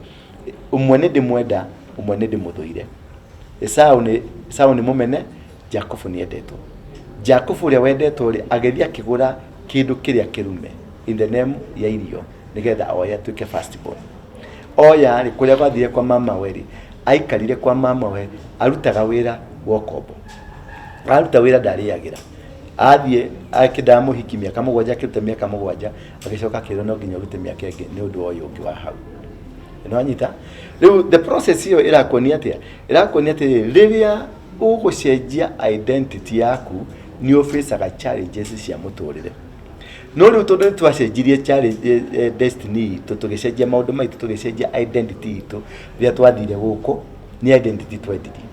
Ũmwe nĩ ndĩmwenda, ũmwe nĩ ndĩmũthũire. Esau nĩ Esau nĩ mũmene, Jakubu nĩ endetwo. Jakubu ũrĩa wendetwo rĩ, agĩthiĩ akĩgũra kĩndũ kĩrĩa kĩrume in the name ya irio nĩgetha oye atuĩke first born. Oya rĩ, kũrĩa gwathire kwa mamawe rĩ, aikarire kwa mamawe arutaga wĩra wa ũkombo. Aruta wĩra ndarĩagĩra. Athiĩ akĩndaga mũhiki mĩaka 7, akĩruta mĩaka 7, agĩcoka akĩrwo no nginya ũrute mĩaka ĩngĩ nĩ ũndũ wa ũyũ ũngĩ wa hau. Nĩwanyita? Rĩu the process ĩyo ĩrakuonia atĩa? Ĩrakuonia atĩrĩrĩ, rĩrĩa ũgũcenjia identity yaku nĩ ũbĩcaga challenges cia mũtũrĩre. No rĩu tondũ nĩ twacenjirie challenge, destiny itũ, tũgĩcenjia maũndũ maitũ, tũgĩcenjia identity itũ, rĩrĩa twathire gũkũ, nĩ identity twendirie.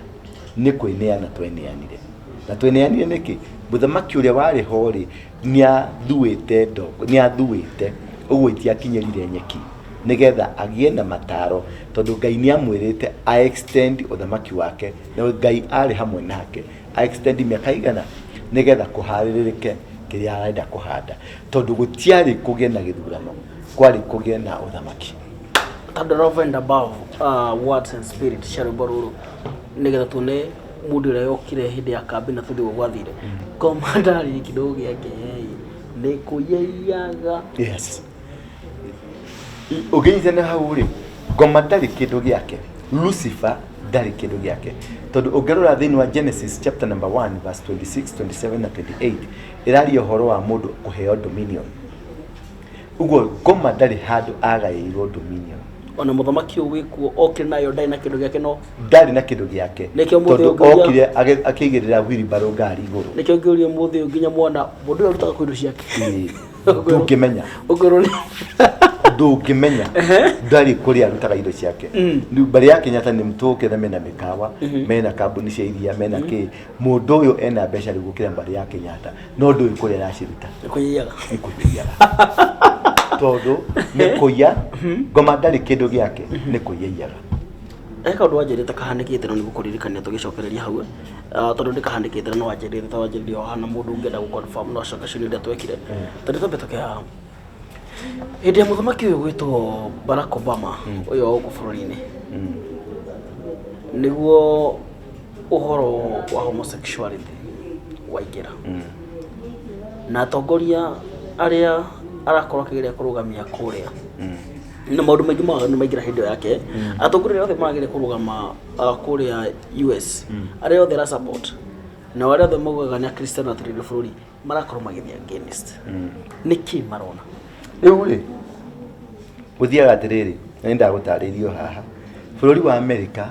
Nĩ kwĩneana tweneanire. Na tweneanire nĩkĩ? Mũthamaki ũrĩa warĩ ho rĩ, nĩ athuĩte ndogo, nĩ athuĩte, ũguo itiakinyĩrire nyeki, nĩgetha agĩe na mataro, tondũ Ngai nĩ amwĩrĩte a extend ũthamaki wake, na Ngai arĩ hamwe nake, a extend mĩaka igana, nĩgetha kũharĩrĩke kĩrĩa arenda kũhanda. Tondũ gũtiarĩ kũgĩe na gĩthurano, kwarĩ kũgĩe na ũthamaki. Tondũ over and above words and spirit cia rwĩmbo rũrũ, nĩgetha tuone mũndũ ũrĩa yokire hĩndĩ ya kambi na tũthiĩ gwathire ngoma ndarĩ kĩndũ gĩake nĩ kũiyaiyaga. Yes. Ũngĩnyitana hau rĩ, ngoma ndarĩ kĩndũ gĩake, Lucifer ndarĩ kĩndũ gĩake, tondũ ũngĩrora thĩinĩ wa Genesis chapter number 1 verse 26, 27 na 28, ĩraria ũhoro wa mũndũ kũheo dominion. Ũguo ngoma ndarĩ handũ agaĩirwo dominion. Ona mũthamaki ũyũ wĩkuo okire nayo ndarĩ na kĩndũ gĩake, no ndarĩ na kĩndũ gĩake. Nĩkĩo mũthĩ tondũ ũngĩũria- okire akĩigĩrĩra wheelbarrow ngari igũrũ. Nĩkĩo ngĩũria mũthĩ ũyũ nginya mwana mũndũ ũyũ arutaga kũ indo ciake. Ĩĩ. Ndũngĩmenya. Ũngĩrwo nĩ Ndũngĩmenya, ndarĩ kũrĩa arutaga indo ciake. Rĩu mbarĩ ya Kenyatta nĩ tũkĩte, mena mĩkawa, mena kambuni cia iria, mena kĩ. Mũndũ ũyũ ena mbeca rĩu gũkĩra mbarĩ ya Kenyatta, no ndũĩ kũrĩa araciruta. Nĩ kũiyaiyaga. Nĩ kũiyaga, tondũ nĩ kũiya. Ngoma ndarĩ kĩndũ gĩake, nĩ kũiya iyaga. He kaũndũ wanjĩrĩte kahanĩkĩte, no nĩgũkũririkania tũgĩcokereria hau, tondũ nĩ kahanĩkĩte na no wanjĩrĩte ta wanjĩrĩria o haha, na mũndũ ũngĩenda gũ confirm no acoke ciũria iria twekire. Tondũ twambe tũke haha, hĩndĩ ya mũthamaki ũyũ gwĩtwo Barack Obama ũyũ wa gũkũ bũrũri-inĩ, nĩguo ũhoro wa homosexuality waingĩra, na atongoria arĩa arakorwo akĩgeria kũrũgamia kũrĩa na maũndũ maingĩ mawaganu maingĩra hĩndĩ ĩyo yake. Atongoria arĩa othe marageria kũrũgama kũrĩa US, arĩa othe ara support na arĩa othe maugaga nĩ akristiano atĩrĩrĩ bũrũri, marakorwo magĩthiĩ against. Nĩkĩ marona? Rĩu rĩ, gũthiaga atĩrĩrĩ, na nĩ ndagũtarĩirio haha, bũrũri wa Amerika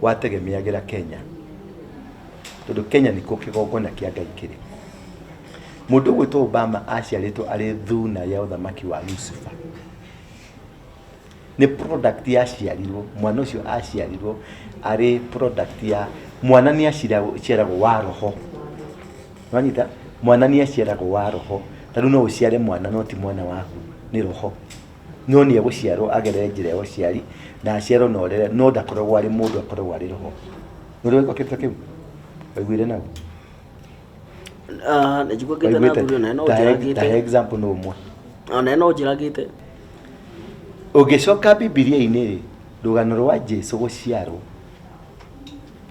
wategemeagĩra Kenya, tondũ Kenya nĩkuo kĩgongona kĩa Ngai kĩrĩ. Mũndũ ũgwĩtwo Obama aciarĩtwo arĩ thuna ya ũthamaki wa Lucifer. Nĩ product yaciarirwo, mwana ũcio aciarirwo arĩ product ya mwana nĩ aciaragwo wa roho. Wanyita? Mwana nĩ aciaragwo wa roho. Ta rĩu no ũciare mwana no ti mwana waku, nĩ roho. No nĩ egũciarwo agerere njĩra ya ũciari na aciarwo na ũrere, no ndakoragwo arĩ mũndũ, akoragwo arĩ roho. Nĩ ũrĩ waigua kĩndũ ta kĩu? Waiguire nau? Nĩ njiguĩte na thuri ona no Ta njĩragĩte. Example no ũmwe. Ona no njĩragĩte. Ũngĩcoka Bibilia-inĩ rĩ, rũgano rwa Jesu gũciarwo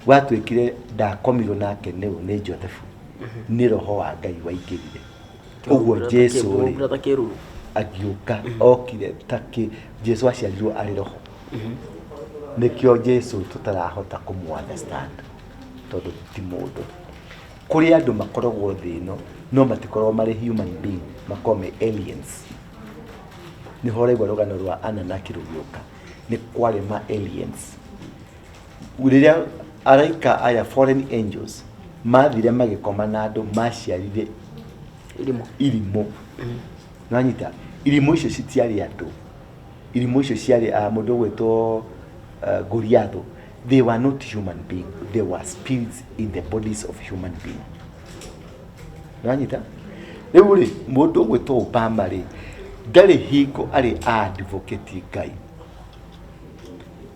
gwatuĩkire ndakomirwo nake nĩ nĩ Josefu, nĩ roho wa Ngai waingĩrire. Ũguo Jesu rĩ ta kĩruru. Agĩũka okire ta kĩ Jesu aciarirwo arĩ roho. Nĩkĩo Jesu tũtarahota kũmũ understand, tondũ ti mũndũ. Kũrĩ andũ makoragwo thĩ ĩno no matikoragwo marĩ human being, makoragwo me aliens. Nĩho ũraigua rũgano rwa Anunnaki rũgĩũka, nĩ kwarĩ ma aliens. Rĩrĩa araika aya, fallen angels, mathire magĩkoma na andũ, maciarire irimũ. Irimũ. Nĩwanyita? Irimũ icio citiarĩ andũ, irimũ icio ciarĩ mũndũ ũgwĩtwo Goliath. They were not human being, they were spirits in the bodies of human being. Nĩwanyita? Rĩu rĩ, mũndũ ũgwĩtwo Obama rĩ, ndarĩ hingo arĩ advocate Ngai.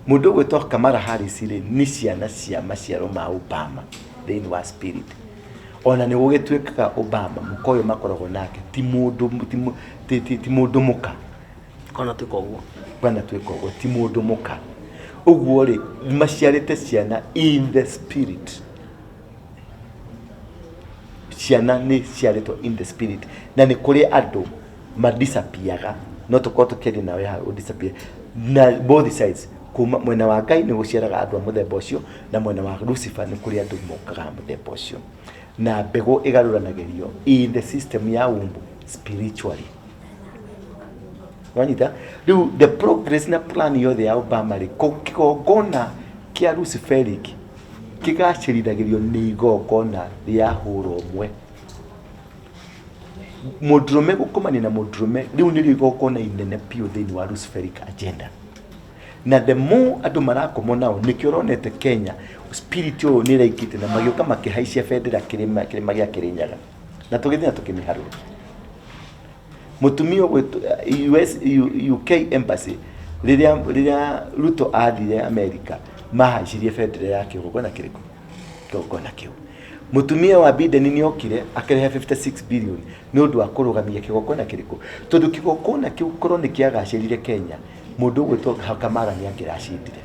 Mũndũ ũgwĩtwo Kamala Harris rĩ, nĩ ciana cia maciaro ma Obama thĩinĩ wa spirit. Ona nĩ gũgĩtuĩkaga Obama mũka ũyũ makoragwo nake ti mũndũ ti mũ- ti- ti- ti mũndũ mũka. Kwana tuĩka ũguo. Kwana tuĩka ũguo ti mũndũ mũka. Ũguo rĩ, maciarĩte ciana in the spirit. Ciana nĩ ciarĩtwo in the spirit na nĩ kũrĩ andũ madisapiaga no tũkorwo tũkĩaria nawe haha ũdisappear na both sides kuma mwena wa Ngai nĩ gũciaraga andũ a mũthemba ũcio na mwena wa Lucifer nĩ kũrĩ andũ mokaga a mũthemba ũcio na mbegũ ĩgarũranagĩrio in the system ya womb spiritually. Wanyita rĩu the progress na plan yothe ya Obama rĩ kĩgongona kĩa Luciferic kĩgacĩrithagĩrio nĩ igongona rĩa hũra ũmwe. Mũndũrũme gũkomania na mũndũrũme rĩu nĩrĩo igongona inene biũ thĩinĩ wa Luciferic agenda. Na the more andũ marakomwo nao nĩkĩo ũronete Kenya spirit ũyũ nĩ ĩraingĩte na magĩũka makĩhaicia bendera kĩrĩma kĩrĩma gĩa Kĩrĩnyaga na tũgĩthiĩ na tũkĩmĩharũrũkia. Mũtumia ũgwĩtwo US, UK embassy rĩrĩa rĩrĩa Ruto athire America mahaicirie bendera ya kĩgongona kĩrĩkũ? Kĩgongona kĩu. Mũtumia wa Biden nĩ okire akĩrehe 56 billion nĩ ũndũ wa kũrũgamia kĩgongona kĩrĩkũ? Tondũ kĩgongona kĩu korwo nĩ kĩagacĩrire Kenya, mũndũ ũgwĩtwo Kamala nĩ angĩracindire.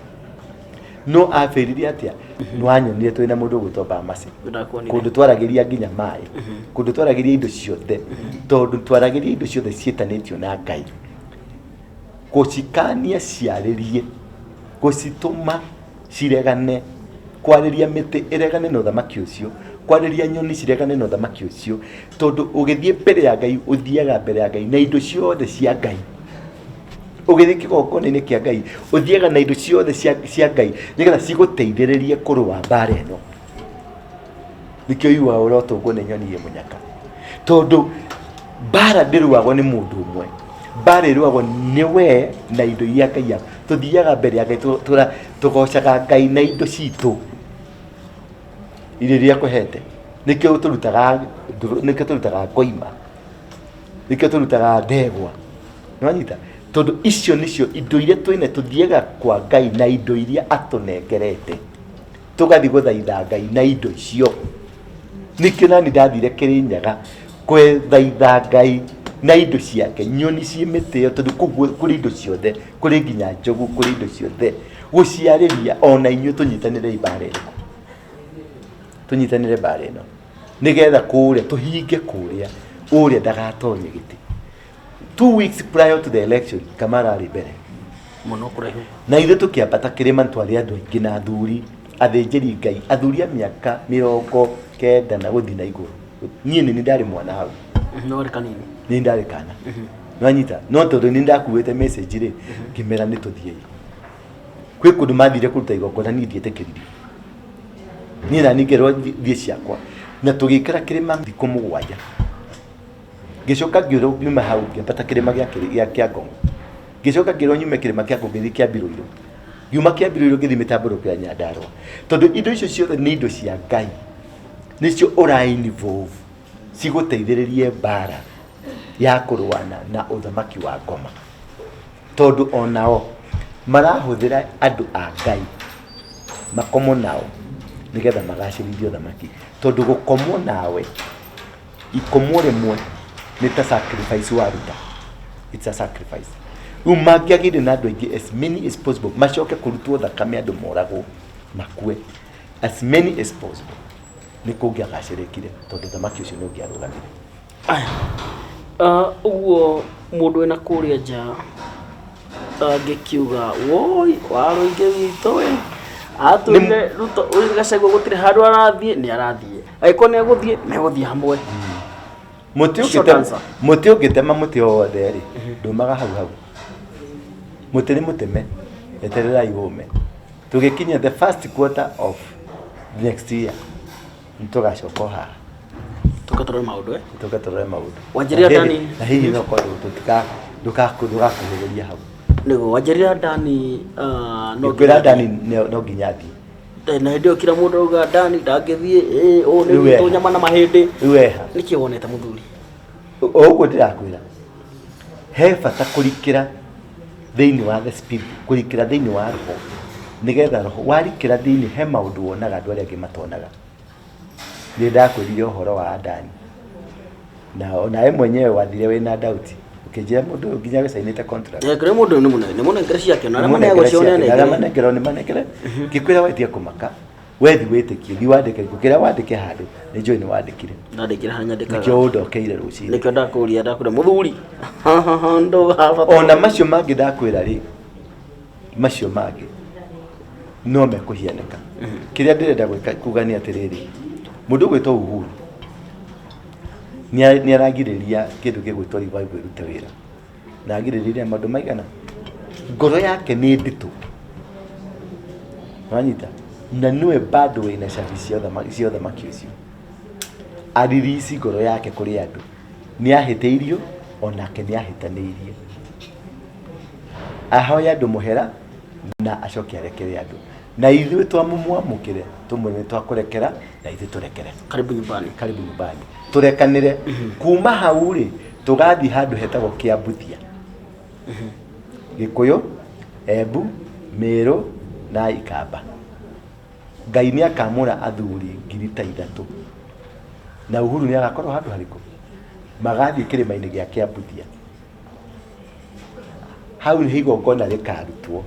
No abĩrire atĩa? Nĩ wanyonire twĩna mũndũ ũgwĩtwo Bamasi. Ndakuonire. Kũndũ twaragĩria nginya maĩ. Kũndũ twaragĩria indo ciothe. Tondũ twaragĩria indo ciothe ciĩtanĩtio na Ngai. Gũcikania ciarĩrie. Gũcitũma ciregane. Kwarĩria mĩtĩ ĩregane na ũthamaki ũcio. Kwarĩria nyoni ciregane na ũthamaki ũcio. Tondũ ũgĩthiĩ mbere ya Ngai, ũthiaga mbere ya Ngai na indo ciothe cia Ngai. Ũgĩthiĩ kĩgongona-inĩ kĩa Ngai, ũthiaga na indo ciothe cia, cia Ngai nĩgetha cigũteithĩrĩrie kũrũa mbara ĩno. Nĩkĩo ũiguaga ũrotũngwo nĩ nyoni ĩ mũnyaka. Tondũ mbara ndĩrũagwo nĩ mũndũ ũmwe, mbara ĩrũagwo nĩ we na indo iria Ngai a, tũthiaga mbere ya Ngai tũgocaga Ngai na indo citũ irio iria akũhete. Nĩkĩo tũrutaga, nĩkĩo tũrutaga ngoima, nĩkĩo tũrutaga ndegwa. Nĩwanyita? Tondũ icio nĩcio indo iria twĩna tũthiaga kwa Ngai na indo iria atũnengerete. Tũgathiĩ gũthaitha Ngai na indo icio. Nĩkĩo nani ndathire Kĩrĩnyaga kwethaitha Ngai na indo ciake, nyoni ciĩ mĩtĩ ĩyo tondũ kũu kũrĩ indo ciothe, kũrĩ nginya njogu, kũrĩ indo ciothe. Gũciarĩria ona inyuĩ tũnyitanĩrei mbara ĩno. Tũnyitanĩre mbara ĩno. Nĩgetha kũrĩa tũhinge kũrĩa ũrĩa ndagatonye gĩtĩ. 2 weeks prior to the election Kamara arĩ mbere. Mũno kũraihu. Na ithuĩ tũkĩambata kĩrĩma twarĩ andũ aingĩ na athuri athĩnjĩri Ngai, athuri a mĩaka 90 na gũthiĩ na igũrũ. Niĩ nĩ ndarĩ mwana hau. No warĩ kanini. Nĩ ndarĩ kana. Nĩwanyita? No tondũ nĩ ndakuĩte message rĩ, ngĩmera nĩ tũthiĩi. Kwĩ kũndũ mathire kũruta igongona niĩ ndietĩkĩririo. Niĩ nani ngĩrwo thiĩ ciakwa. Na tũgĩikara kĩrĩma thikũ 7. Ngĩcoka ngĩũrwo nyume hau ngĩambata kĩrĩma gĩa gĩa Kĩangongo. Ngĩcoka ngĩrwo nyume kĩrĩma kĩa Ngong ngĩthiĩ Kĩambirũirũ. Ngiuma Kĩambirũirũ ngĩthiĩ mĩtambũrũko ya Nyandarũa. Tondũ indo icio ciothe nĩ indo cia Ngai. Nĩcio ũra involve cigũteithĩrĩrie mbara ya kũrũana na ũthamaki wa ngoma. Tondũ onao marahũthĩra andũ a Ngai makomwo nao nĩgetha magacĩrithie ũthamaki. Tondũ gũkomwo nawe ikomwo rĩmwe nĩ ta sacrifice waruta. It's a sacrifice. Rĩu mangĩagĩire na andũ aingĩ as many as possible macoke kũrutwo thakame andũ moragwo makue as many as possible nĩ kũngĩagacĩrĩkire tondũ thamaki ũcio nĩ ũngĩarũgamire. Aya, ũguo mũndũ wĩna kũrĩa nja angĩkiuga woi warũingĩ witũ ĩ atwĩrire Ruto ũyũ Gachagua gũtirĩ handũ arathiĩ nĩ arathiĩ angĩkorwo nĩ egũthiĩ megũthiĩ hamwe. Mũtĩ Short ũngĩtema answer. mũtĩ ũngĩtema mũtĩ o wothe rĩ ndumaga hau hau. Mũtĩ nĩ mũteme, etererai ũme. Tũgĩkinya the first quarter of next year nĩ tũgacoka o haha. Tũke tũrore maũndũ eh. Tũke tũrore maũndũ. Wanjĩrĩra Na hihi- Dani. Na hihi no korwo tũtika ndũgakuhĩrĩria hau. Nĩguo wanjĩrĩra Dani no Ngĩkwĩra Dani no nginya athiĩ. Na hĩndĩ ĩyo kila mũndũ auga Dani ndangĩthiĩ ĩ ũũ nĩ Rĩu witũ eha. nyama na mahĩndĩ. Rĩu eha. Nĩkĩ wonete mũthuri? O ũguo ndĩrakwĩra he bata kũrikĩra thĩinĩ wa the spirit, kũrikĩra thĩinĩ wa roho. Nĩgetha roho warikĩra thĩinĩ he maũndũ wonaga andũ arĩa angĩ matonaga. Nĩ ndakwĩrire ũhoro wa Adani. Na onawe mwenyewe wathire wĩna doubt. Ũkĩnjĩra mũndũ ũyũ nginya agĩcainĩte contract. Eh, kũrĩ mũndũ nĩ mũnene, nĩ mũnengere ciake, na arĩa maneagwo ciao nĩ arĩa anengere. manengerwo nĩ manengere. Ngĩkwĩra wetie kũmaka. Wethi wĩtĩkie, thi wandĩke kĩrĩa wandĩke handũ nĩ njũĩ nĩ wandĩkire. Ndandĩkire harĩa nyandĩkaga. Nĩkĩo ũndokeire rũcinĩ. Nĩkĩo ndakũria ndakũria mũthuri. Ndũgabata. Ona macio mangĩ ndakwĩra rĩ, macio mangĩ no mekũhianĩka. Kĩrĩa ndĩrenda gwĩka kuga nĩ atĩrĩrĩ, mũndũ ũgwĩtwo Uhuru nĩ aragirĩrĩria kĩndũ gĩgwĩtwo revival ĩrute wĩra. Na agirĩrĩria maũndũ maigana? Ngoro yake nĩ nditũ. Wanyita? Na nĩwe bado wĩna cabi cia ũthamaki ũcio. Aririci ngoro yake kũrĩ andũ. Nĩ ahĩtĩirio onake nĩ ahĩtanĩirie. Ahoe andũ mũhera na acoke arekere andũ. Na ithuĩ twamũmwamũkĩre tũmwĩre nĩ twakũrekera na ithuĩ tũrekere. Karibu nyumbani. Karibu nyumbani. Tũrekanĩre. Kuma hau rĩ, tũgathiĩ handũ hetagwo Kĩambuthia. Gĩkũyũ, Embu, Mĩrũ na Ikamba. Ngai nĩ akamũra athuri 3000. Na Uhuru nĩ agakorwo handũ harĩkũ? Magathiĩ kĩrĩma-inĩ gĩa Kĩambuthia. Hau nĩ igongona rĩkarutwo.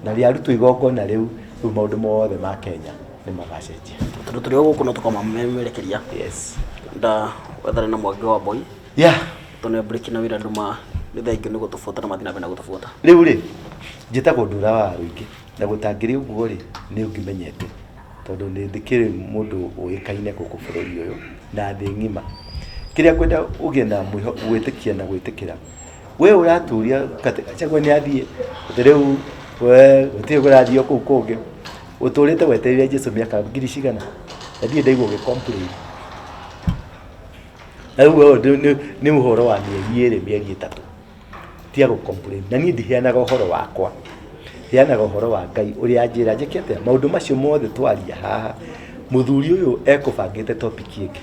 Na rĩarutwo igongona rĩu, rĩu maũndũ mothe ma Kenya nĩ magacenjia. Tondũ tũrĩ o gũkũ no tũkamamemerekeria. Yes. Nda wethane na Mwangi wa Mboi. Yeah. Tũne break na wĩra andũ ma nĩ thengiũ nĩ gũtũbuata na mathiĩ na mbere na gũtũbuata. Rĩu rĩ, njĩtagwo Ndura wa Rũingĩ na gũtangĩrĩ ũguo rĩ, nĩ ũngĩmenyete tondũ nĩ ndĩkĩrĩ mũndũ ũĩkaine gũkũ bũrũri ũyũ na thĩ ng'ima. Kĩrĩa ngwenda ũgĩe na gwĩtĩkia na gwĩtĩkĩra, we ũratũria Gachagua nĩ athiĩ, atĩ rĩu we gũtirĩ kũrathiĩ kũu kũngĩ. Ũtũrĩte wetereire Jesũ mĩaka ngiri cigana? Na ndirĩ ndaigua ũgĩ complain. Na rĩu ũyũ nĩ ũhoro wa mĩeri ĩrĩ mĩeri ĩtatũ. Tiga gũ complain. Na niĩ ndiheanaga ũhoro wakwa. Heanaga ũhoro wa Ngai ũrĩa anjĩra njĩke atĩa. Maũndũ macio mothe twaria haha, mũthuri ũyũ ekũbangĩte topic ĩngĩ.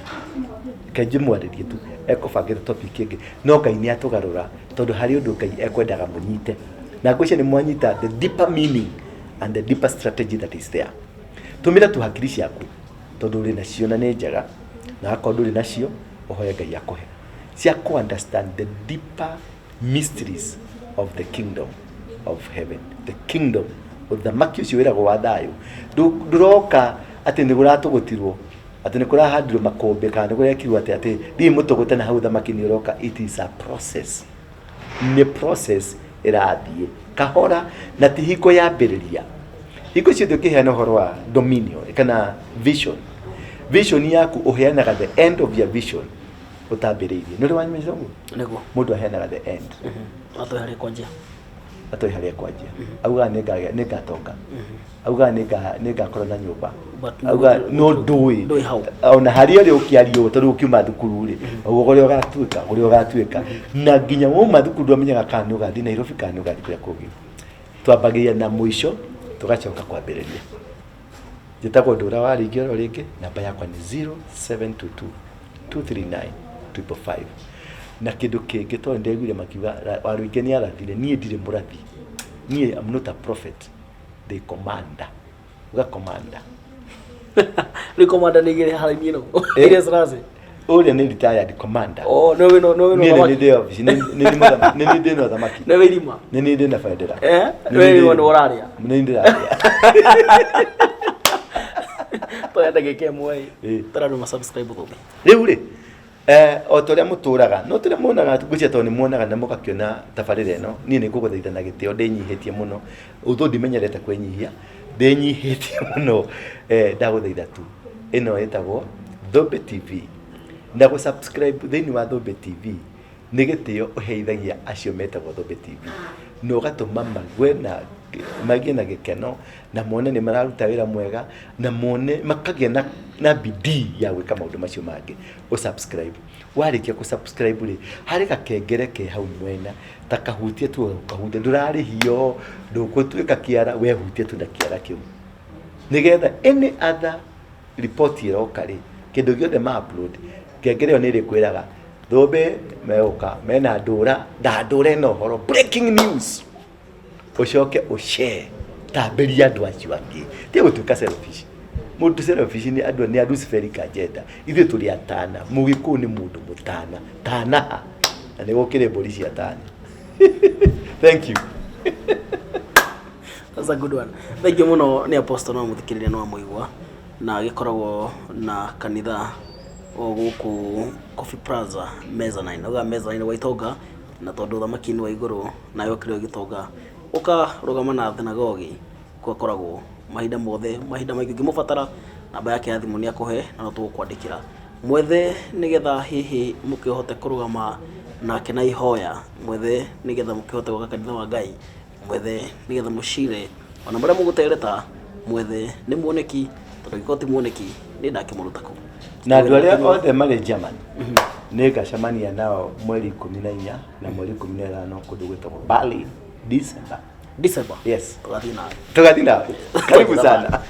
Reke ndĩmwarĩrie tu, ekũbangĩte topic ĩngĩ. No Ngai nĩ atũgarũra tondũ harĩ ũndũ Ngai ekwendaga mũnyite. Na ngwĩciria nĩ mwanyita the deeper meaning and the deeper strategy that is there. Tũmĩra tu hakiri ciaku tondũ ũrĩ nacio na nĩ njega, na akorwo ndũrĩ nacio ũhoe Ngai akũhe cia kũ understand the deeper mysteries of the kingdom of heaven, the kingdom, ũthamaki ũcio wĩragwo wa thayũ. Ndũroka atĩ nĩ kũratũgũtirwo, atĩ nĩ kũrahandirwo makũmbĩ kana nĩ kũrekirwo atĩ atĩ thiĩ mũtũgũte na hau ũthamaki nĩ ũroka. It is a process. Nĩ process ĩrathiĩ kahora na ti hingo yambĩrĩria. Hingo ciothe ũkĩheana ũhoro wa dominion kana vision, vision yaku ũheanaga the end of your vision ũtambĩrĩirie. Nĩ ũrĩ wanyumĩra ũguo? Nĩguo. Mũndũ aheanaga the end. Atoĩ harĩa kwanjia. Atoĩ harĩa kwanjia. Augaga nĩngatonga. Augaga nĩngakorwo na nyũmba. But Augaga no ndũĩ. Ndũĩ hau. Ona harĩa ũrĩ ũkĩaria ũguo tondũ ũkiuma thukuru rĩ, ũguo ũrĩa ũgatuĩka, ũrĩa ũgatuĩka. Na nginya wauma thukuru ndwamenyaga kana nĩ ũgathiĩ Nairobi kana nĩ ũgathiĩ kũrĩa kũngĩ. Twambagĩrĩria na mũico tũgacoka kwambĩrĩria. Njĩtagwo Ndũra wa Rĩngĩ oro rĩngĩ, namba yakwa nĩ 0722 239 555. Na kĩndũ kĩngĩ tondũ nĩndaiguire makiuga Waruinge nĩ arathire, niĩ ndirĩ mũrathi. Niĩ I'm not a prophet, ndĩ commander. Uga commander. Rĩu commander nĩ igĩrĩ haraini ĩno. Eh. Iria ciraci. Ũrĩa nĩ retired commander. Oh, nĩwe wĩna nĩwe wĩna Niĩ nĩ ũthamaki. ndĩ obici, nĩ niĩ ndĩ na ũthamaki. Nĩwe wĩ irima. Nĩ niĩ ndĩ na bendera. Eh, Nĩ we niĩ nĩwe ũrarĩa. Nĩ niĩ ndĩrarĩa. Toya ndagĩka ĩmwe Ĩ. ĩ. Tara andũ ma subscribe thũmbĩ. Rĩu rĩ, o ta ũrĩa mũtũraga, no tũrĩa muonaga ngwĩciria tondũ nĩ muonaga na mũgakĩona tabarĩra ĩno, niĩ nĩ ngũgũthaitha na gĩtĩo ndĩnyihĩtie mũno, although ndimenyerete kwĩnyihia, ndĩnyihĩtie mũno, ndagũthaitha tu, ĩno ĩtagwo Thũmbĩ TV, na gũ subscribe thĩinĩ wa Thũmbĩ TV nĩ gĩtĩo ũheithagia acio metagwo Thũmbĩ TV, na ũgatũma magwe na magĩe na gĩkeno na mone nĩ mararuta wĩra mwega na mone makagĩa na bidii ya gwĩka maũndũ macio mangĩ. Ũ subscribe, warĩkia kũ subscribe rĩ, harĩ gakengere ke hau mwena ta kahutie tu kahutie, ndũrarĩhio, ndũgũtuĩka kĩara, we hutia tu na kĩara kĩu, nĩgetha any other report ĩroka rĩ, kĩndũ gĩothe ma upload, ngengere ĩyo nĩ ĩrĩkwĩraga Thũmbĩ megũka mena ndũra, ndandũra ĩna ũhoro breaking news, ũcoke ũshare. Tambĩria andũ acio angĩ. Tiga gũtuĩka selfish. Mũndũ selfish nĩ andũ nĩ a Luciferic agenda. Ithuĩ tũrĩ atana. Mũgĩkũyũ nĩ mũndũ mũtana. Tanaha. Na nĩ gũkĩrĩ mbũri cia tana. Thank you. That's a good one. Thank you mũno nĩ Apostle no mũthikĩrĩria no amũigua na agĩkoragwo na kanitha o gũkũ Coffee Plaza Mezzanine. Auga Mezzanine gwa Itonga na tondũ ũthamaki-inĩ wa igũrũ nawe ũkĩrĩ o gĩtonga ũka rũgama na thinagogi kuo akoragwo mahinda mothe mahinda maingĩ ũngĩmũbatara namba yake ya thimũ nĩ akũhe na no tũgũkwandĩkĩra mwethe nĩgetha hihi mũkĩhote kũrũgama nake na ihoya mwethe nĩgetha mũkĩhote gwaka kanitha wa Ngai mwethe nĩgetha mũcire ona marĩa mũgũtereta mwethe nĩ muoneki tondũ angĩkorwo ti muoneki nĩ ndakĩmũruta kũ. Na andũ arĩa othe marĩ Germany nĩ ngacemania nao mweri 14 na mweri 15 kũndũ gwĩtagwo Berlin, December. December? Yes. Tũgathiĩ nawe. Tũgathiĩ nawe. Karibu sana.